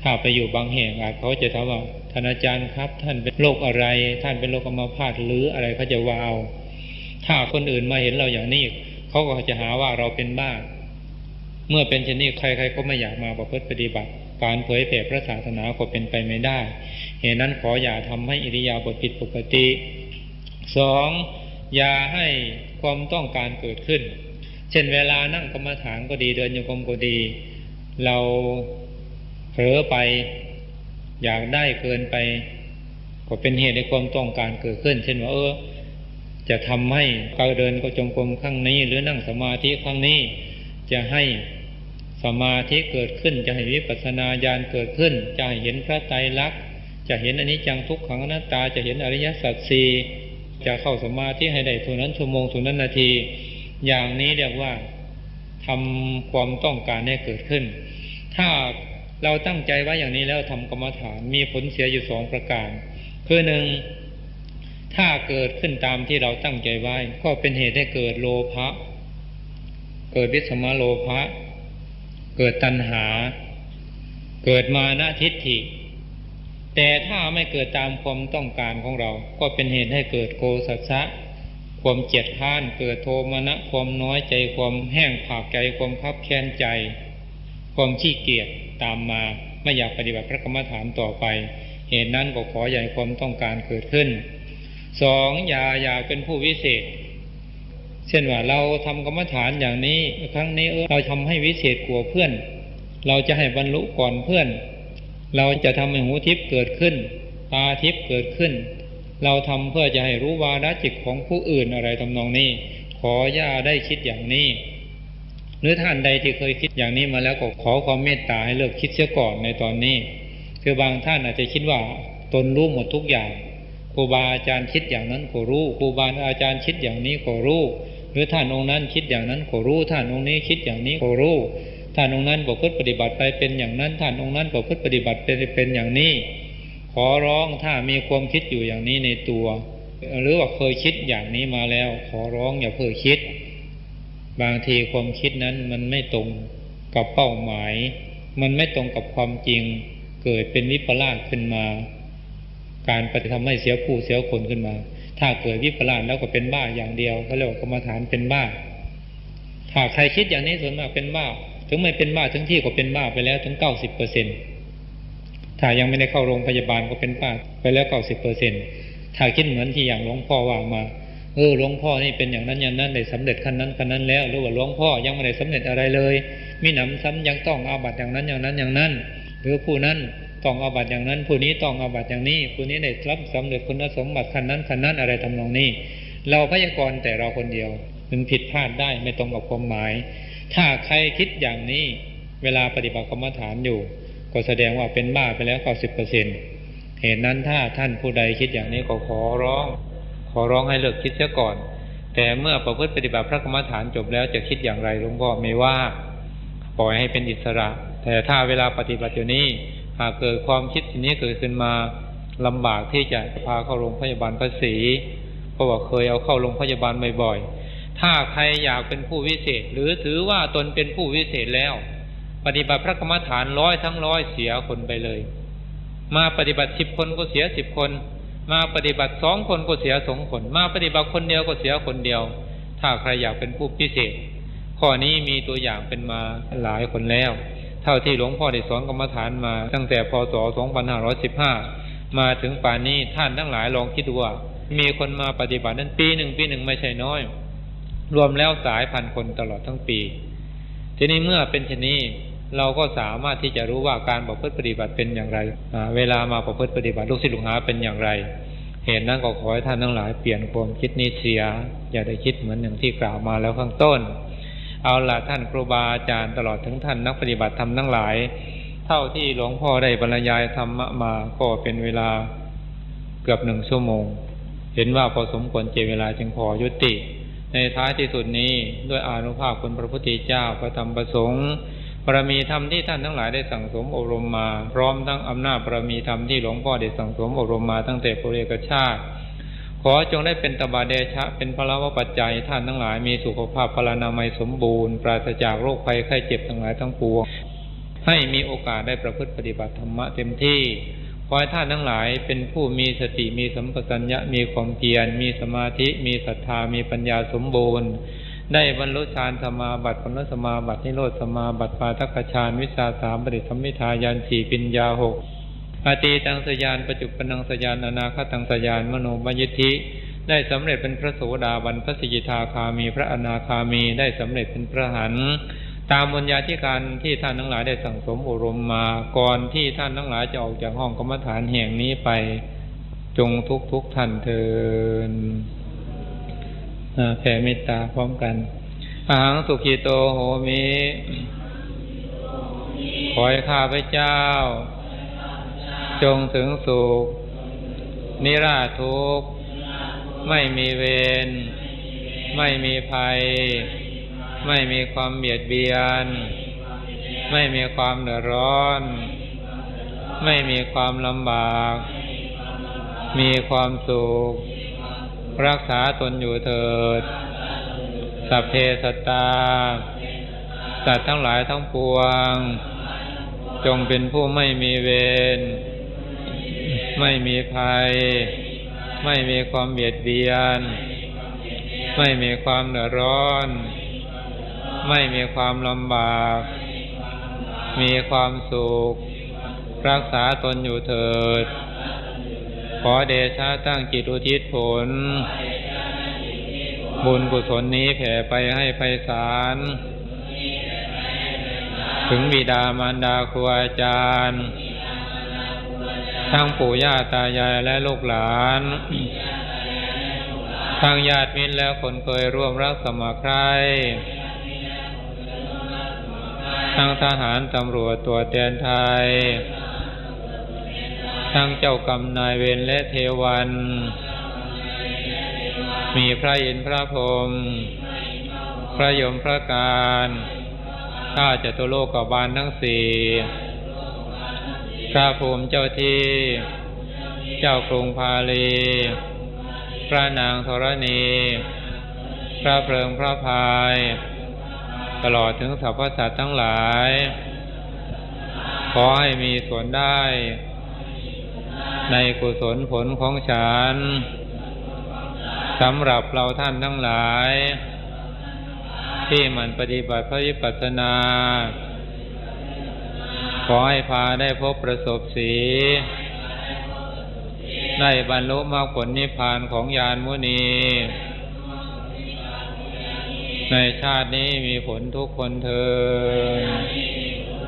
ຖ້າໄປຢູ່ບາງແຫ່ງ ອາດເຂົາຈະຖາມວ່າ ທ່ານອາຈານຄັບ ທ່ານເປັນໂລກອະໄລ? ທ່ານເປັນໂລກອັມມະພາດຫຼືອະໄລ? ເຂົາຈະວ່າເອົາ. ຖ້າຄົນອື່ນມາເຫັນເຮົາຢ່າງນີ້ ເຂົາກໍຈະຫາວ່າເຮົາເປັນບ້າ. ເມື່ອເປັນເຊັ່ນນີ້ ໃຄໆກໍບໍ່ຢາກມາປະພຶດປະຕິບັດ ການເຜີຍແຜ່ພະສາສະໜາກໍເປັນໄປໄມ່ໄດ້. ເຫດນັ້ນ ຂໍຢ່າທຳໃຫ້ອິລິຍາບົດຜິດປົກກະຕິ. ສອງ ຢ່າໃຫ້ຄວາມຕ້ອງການເກີດຂຶ້ນ ເຊັ່ນ ເວລານັ່ງກຳມະຖານກໍດີ ເດີນໂຍກົມກໍດີ ເຮົາເຜີໄປ ຢາກໄດ້ເກີນໄປ ກໍເປັນເຫດໃຫ້ຄວາມຕ້ອງການເກີດຂຶ້ນ ເຊັ່ນວ່າ ເອີ ຈະທຳໃຫ້ການເດີນໂຍກົມຄັ້ງນີ້ ຫຼື ນັ່ງສະມາທິຄັ້ງນີ້ ຈະໃຫ້ສະມາທິເກີດຂຶ້ນ ຈະໃຫ້ວິປັດສະນາຍານເກີດຂຶ້ນ ຈະໃຫ້ເຫັນພະໄຕລັກ ຈະເຫັນອະນິດຈັງ ທຸກຂັງ ອະນັດຕາ ຈະເຫັນອະລິຍະສັດສີ່ ຈະເຂົ້າສະມາທິໃຫ້ໄດ້ເທົ່ານັ້ນຊົ່ວໂມງ ເທົ່ານັ້ນນາທີ ຢ່າງນີ້ຮຽກວ່າ ທຳຄວາມຕ້ອງການໃຫ້ເກີດຂຶ້ນ. ຖ້າເຮົາຕັ້ງໃຈໄວ້ຢ່າງນີ້ແລ້ວ ທຳກຳມະຖານ ມີຜົນເສຍຢູ່ສອງປະການ ຄື ໜຶ່ງ ຖ້າເກີດຂຶ້ນຕາມທີ່ເຮົາຕັ້ງໃຈໄວ້ ກໍເປັນເຫດໃຫ້ເກີດໂລພະ ເກີດວິສະມະໂລພະ ເກີດຕັນຫາ ເກີດມານະທິດຖິ. ແຕ່ຖ້າໄມ່ເກີດຕາມຄວາມຕ້ອງການຂອງເຮົາ ກໍເປັນເຫດໃຫ້ເກີດໂທສະຊະ ຄວາມກຽດຄ້ານ ເກີດໂທມະນະ ຄວາມນ້ອຍໃຈ ຄວາມແຫ້ງຜາກໃຈ ຄວາມຄັບແຄ້ນໃຈ ຄວາມຂີ້ກຽດຕາມມາ ໄມ່ຢາກປະຕິບັດພະກຳມະຖານຕໍ່ໄປ. ເຫດນັ້ນກໍຂໍຢ່າໃຫ້ຄວາມຕ້ອງການເກີດຂຶ້ນ. ສອງ ຢ່າຢາກເປັນຜູ້ວິເສດ ເຊັ່ນວ່າ ເຮົາທຳກຳມະຖານຢ່າງນີ້ ຄັ້ງນີ້ ເອີ ເຮົາທຳໃຫ້ວິເສດກວ່າເພື່ອນ ເຮົາຈະໃຫ້ບັນລຸກ່ອນເພື່ອນ ເຮົາຈະທຳໃຫ້ຫູທິບເກີດຂຶ້ນ ຕາທິບເກີດຂຶ້ນ ເຮົາທຳເພື່ອຈະໃຫ້ຮູ້ວາລະຈິດຂອງຜູ້ອື່ນ ອະໄລທຳນອງນີ້ ຂໍຢ່າໄດ້ຄິດຢ່າງນີ້. ຫຼືທ່ານໃດທີ່ເຄີຍຄິດຢ່າງນີ້ມາແລ້ວ ກໍຂໍຄວາມເມດຕາໃຫ້ເລີກຄິດເສຍກ່ອນໃນຕອນນີ້. ຄືບາງທ່ານອາດຈະຄິດວ່າຕົນຮູ້ໝົດທຸກຢ່າງ ຄູບາອາຈານຄິດຢ່າງນັ້ນກໍຮູ້ ຄູບາອາຈານຄິດຢ່າງນີ້ກໍຮູ້ ຫຼືທ່ານອົງນັ້ນຄິດຢ່າງນັ້ນກໍຮູ້ ທ່ານອົງນີ້ຄິດຢ່າງນີ້ກໍຮູ້ ທ່ານອົງນັ້ນປະພຶດປະຕິບັດໄປເປັນຢ່າງນັ້ນ ທ່ານອົງນັ້ນປະພຶດປະຕິບັດໄປເປັນຢ່າງນີ້. ຂໍຮ້ອງ ຖ້າມີຄວາມຄິດຢູ່ຢ່າງນີ້ໃນຕົວ ຫຼືວ່າເຄີຍຄິດຢ່າງນີ້ມາແລ້ວ ຂໍຮ້ອງຢ່າເພີ່ຄິດ. ບາງທີຄວາມຄິດນັ້ນມັນໄມ່ຕົງກັບເປົ້າໝາຍ ມັນໄມ່ຕົງກັບຄວາມຈິງ ເກີດເປັນວິປະລາດຂຶ້ນມາ ການປະຕິທຳໃຫ້ເສຍຜູ້ເສຍຄົນຂຶ້ນມາ. ຖ້າເກີດວິປະລາດແລ້ວກໍເປັນບ້າຢ່າງດຽວ ເຂົາເອີ້ນວ່າກຳມະຖານເປັນບ້າ. ຖ້າໃຄຄິດຢ່າງນີ້ສ່ວນມາກເປັນບ້າ ເຖິງແມ່ນເປັນບ້າເຖິງທີ່ກໍເປັນບ້າໄປແລ້ວເຖິງເກົ້າສິບເປີເຊັນ ຖ້າຍັງບໍ່ໄດ້ເຂົ້າໂຮງພະຍາບານກໍເປັນບ້າໄປແລ້ວເກົ້າສິບເປີເຊັນ ຖ້າຄິດເໝືອນທີ່ຢ່າງຫຼວງພໍ່ວ່າມາ ເອີ ຫຼວງພໍ່ນີ້ເປັນຢ່າງນັ້ນຢ່າງນັ້ນ ໄດ້ສຳເລັດຂັ້ນນັ້ນຂັ້ນນັ້ນແລ້ວ ຫຼືວ່າຫຼວງພໍ່ຍັງບໍ່ໄດ້ສຳເລັດອະໄລເລີຍ ມີໜຳຊ້ຳຍັງຕ້ອງອາບັດຢ່າງນັ້ນຢ່າງນັ້ນຢ່າງນັ້ນ ຫຼືຜູ້ນັ້ນຕ້ອງອາບັດຢ່າງນັ້ນ ຜູ້ນີ້ຕ້ອງອາບັດຢ່າງນີ້ ຜູ້ນີ້ໄດ້ຮັບສຳເລັດຄຸນນະສົມບັດຂັ້ນນັ້ນຂັ້ນນັ້ນ ອະໄລທຳນອງນີ້. ເຮົາພະຍາກອນແຕ່ເຮົາຄົນດຽວ ມັນຜິດພາດໄດ້ ໄມ່ຕົງກັບຄວາມໝາຍ. ຖ້າໃຄຄິດຢ່າງນີ້ ເວລາປະຕິບັດກຳມະຖານຢູ່ ກໍສະແດງວ່າເປັນບ້າໄປແລ້ວເກົ້າສິບເປີເຊັນ. ເຫດນັ້ນ ຖ້າທ່ານຜູ້ໃດຄິດຢ່າງນີ້ ກໍຂໍຮ້ອງ ຂໍຮ້ອງໃຫ້ເລີກຄິດເສຍກ່ອນ. ແຕ່ເມື່ອປະພຶດປະຕິບັດພະກຳມະຖານຈົບແລ້ວ ຈະຄິດຢ່າງໃດ ຫຼວງພໍ່ໄມ່ວ່າ ປ່ອຍໃຫ້ເປັນອິດສະຫຼະ. ແຕ່ຖ້າເວລາປະຕິບັດຢູ່ນີ້ ຫາກເກີດຄວາມຄິດເຊັ່ນນີ້ເກີດຂຶ້ນມາ ລຳບາກທີ່ຈະພາເຂົ້າໂຮງພະຍາບານພະສີ ເພາະວ່າເຄີຍເອົາເຂົ້າໂຮງພະຍາບານບໍ່ອຍໆ. ຖ້າໃຄຢາກເປັນຜູ້ວິເສດ ຫຼືຖືວ່າຕົນເປັນຜູ້ວິເສດແລ້ວ ປະຕິບັດພະກຳມະຖານຮ້ອຍທັງຮ້ອຍເສຍຄົນໄປເລີຍ. ມາປະຕິບັດສິບຄົນກໍເສຍສິບຄົນ ມາປະຕິບັດສອງຄົນກໍເສຍສອງຄົນ ມາປະຕິບັດຄົນດຽວກໍເສຍຄົນດຽວ ຖ້າໃຄຢາກເປັນຜູ້ພິເສດ. ຂໍ້ນີ້ມີຕົວຢ່າງເປັນມາຫຼາຍຄົນແລ້ວ. ເທົ່າທີ່ຫຼວງພໍ່ໄດ້ສອນກຳມະຖານມາຕັ້ງແຕ່ ພ.ສ. ສອງພັນຫ້າຮ້ອຍສິບຫ້າ ມາເຖິງປານນີ້ ທ່ານທັງຫຼາຍລອງຄິດດູວ່າ ມີຄົນມາປະຕິບັດນັ້ນປີໜຶ່ງ ປີໜຶ່ງໄມ່ໃຊ່ນ້ອຍ ລວມແລ້ວຫຼາຍພັນຄົນຕະຫຼອດທັງປີ. ທີນີ້ເມື່ອເປັນເຊັ່ນນີ້ ເຮົາກໍສາມາດທີ່ຈະຮູ້ວ່າການປະພຶດປະຕິບັດເປັນຢ່າງໃດ ອາ ເວລາມາປະພຶດປະຕິບັດ ລູກສິດລູກຫາເປັນຢ່າງໃດ. ເຫດນັ້ນກໍຂໍໃຫ້ທ່ານທັງຫຼາຍປ່ຽນຄວາມຄິດນີ້ເສຍ ຢ່າໄດ້ຄິດເໝືອນຢ່າງທີ່ກ່າວມາແລ້ວຂ້າງຕົ້ນ. ເອົາລະ ທ່ານຄູບາອາຈານ ຕະຫຼອດເຖິງທ່ານນັກປະຕິບັດທຳທັງຫຼາຍ, ເທົ່າທີ່ຫຼວງພໍ່ໄດ້ບັນລະຍາຍທຳມະມາ ກໍເປັນເວລາເກືອບໜຶ່ງຊົ່ວໂມງ, ເຫັນວ່າພໍສົມຄວນແກ່ເວລາ ຈຶ່ງຂໍຍຸຕິ. ໃນທ້າຍທີ່ສຸດນີ້ ດ້ວຍອານຸພາບຄຸນພະພຸດທະເຈົ້າ, ພະທຳ, ພະສົງ, ບາລະມີທຳທີ່ທ່ານທັງຫຼາຍໄດ້ສັ່ງສົມອົບຮົມມາ, ພ້ອມທັງອຳນາດບາລະມີທຳທີ່ຫຼວງພໍ່ໄດ້ສັ່ງສົມອົບຮົມມາຕັ້ງແຕ່ປຸເລກະຊາດ, ຂໍ ຂໍຈົ່ງໄດ້ເປັນຕະບະເດຊະ ເປັນພະລະວະປັດໄຈ ໃຫ້ທ່ານທັງຫຼາຍມີສຸຂະພາບພະລານາໄມສົມບູນ ປາສະຈາກໂລກໄພໄຂ້ເຈັບທັງຫຼາຍທັງປວງ ໃຫ້ມີໂອກາດໄດ້ປະພຶດປະຕິບັດທຳມະເຕັມທີ່. ຂໍໃຫ້ທ່ານທັງຫຼາຍເປັນຜູ້ມີສະຕິ ມີສຳປະຊັນຍະ ມີຄວາມພຽນ ມີສະມາທິ ມີສັດທາ ມີປັນຍາສົມບູນ ໄດ້ບັນລຸຊານສະມາບັດ ຜົນລະສະມາບັດ ນິໂຣດສະມາບັດ ປາທັກກະຊານ ວິຊາສາມ ປະຕິສຳພິທາຍານສີ່ ປັນຍາຫົກ ອະຕີຕັງຊະຍານ ປັດຈຸປະນັງຊະຍານ ອະນາຄະຕັງຊະຍານ ມະໂນມະຍິດຖິ ໄດ້ສຳເລັດເປັນພະໂສດາບັນ ພະສະກິທາຄາມີ ພະອະນາຄາມີ ໄດ້ສຳເລັດເປັນພະອະລະຫັນ ຕາມບຸນຍາທິການທີ່ທ່ານທັງຫຼາຍໄດ້ສັ່ງສົມອົບຮົມມາ ກ່ອນທີ່ທ່ານທັງຫຼາຍຈະອອກຈາກຫ້ອງກຳມະຖານແຫ່ງນີ້ໄປ ຈົ່ງທຸກໆທ່ານເທີ້ນ. ອາ ແຜ່ເມດຕາພ້ອມກັນ. ອະຫັງສຸຂີໂຕໂຫມິ ຂໍໃຫ້ຂ້າພະເຈົ້າ ຈົ່ງເຖິງສຸກ ນິລາດທຸກ ໄມ່ມີເວນ ໄມ່ມີໄພ ໄມ່ມີຄວາມບຽດບຽນ ໄມ່ມີຄວາມເດືອດຮ້ອນ ໄມ່ມີຄວາມລຳບາກ ມີຄວາມສຸກ ຮັກສາຕົນຢູ່ເທີດ ສັບເພສັດຕາ ສັດທັງຫຼາຍທັງປວງ ຈົ່ງເປັນຜູ້ໄມ່ມີເວນ ໄມ່ມີໄພ ໄມ່ມີຄວາມບຽດບຽນ ໄມ່ມີຄວາມເດືອດຮ້ອນ ໄມ່ມີຄວາມລຳບາກ ມີຄວາມສຸກ ຮັກສາຕົນຢູ່ເທີດ. ຂໍເດຊະຕັ້ງຈິດອຸທິດຜົນ ບຸນກຸສົນນີ້ແຜ່ໄປໃຫ້ໄພສານ ເຖິງບິດາມານດາ ຄູອາຈານ ທັງປູ່ຍ່າຕາຍາຍ ແລະ ລູກຫຼານ ທັງຍາດມິດ ແລະ ຄົນເຄີຍຮ່ວມລັກສະໝັກໃຄ່ ທັງທະຫານ ຕຳຫຼວດ ຕົວແທນໄທ ທັງເຈົ້າກຳນາຍເວນ ແລະ ເທວັນ ມີພະອິນ ພະພົມ ພະຍົມ ພະການ ທ້າວຈະຕຸໂລກະບານທັງສີ່ ພະພູມເຈົ້າທີ່ ເຈົ້າກຸງພາລີ ພະນາງທໍລະນີ ພະເພີງພະພາຍ ຕະຫຼອດເຖິງສັບພະສັດທັງຫຼາຍ ຂໍໃຫ້ມີສ່ວນໄດ້ໃນກຸສົນຜົນຂອງສັນ ສຳລັບເຫຼົ່າທ່ານທັງຫຼາຍ ທີ່ໝັ່ນປະຕິບັດພະວິປັດສະນາ ຂໍໃຫ້ພາໄດ້ພົບປະສົບສີ ໄດ້ບັນລຸມັກຜົນນິບພານຂອງຍານມຸນີ ໃນຊາດນີ້ມີຜົນທຸກຄົນເທີ້ນ.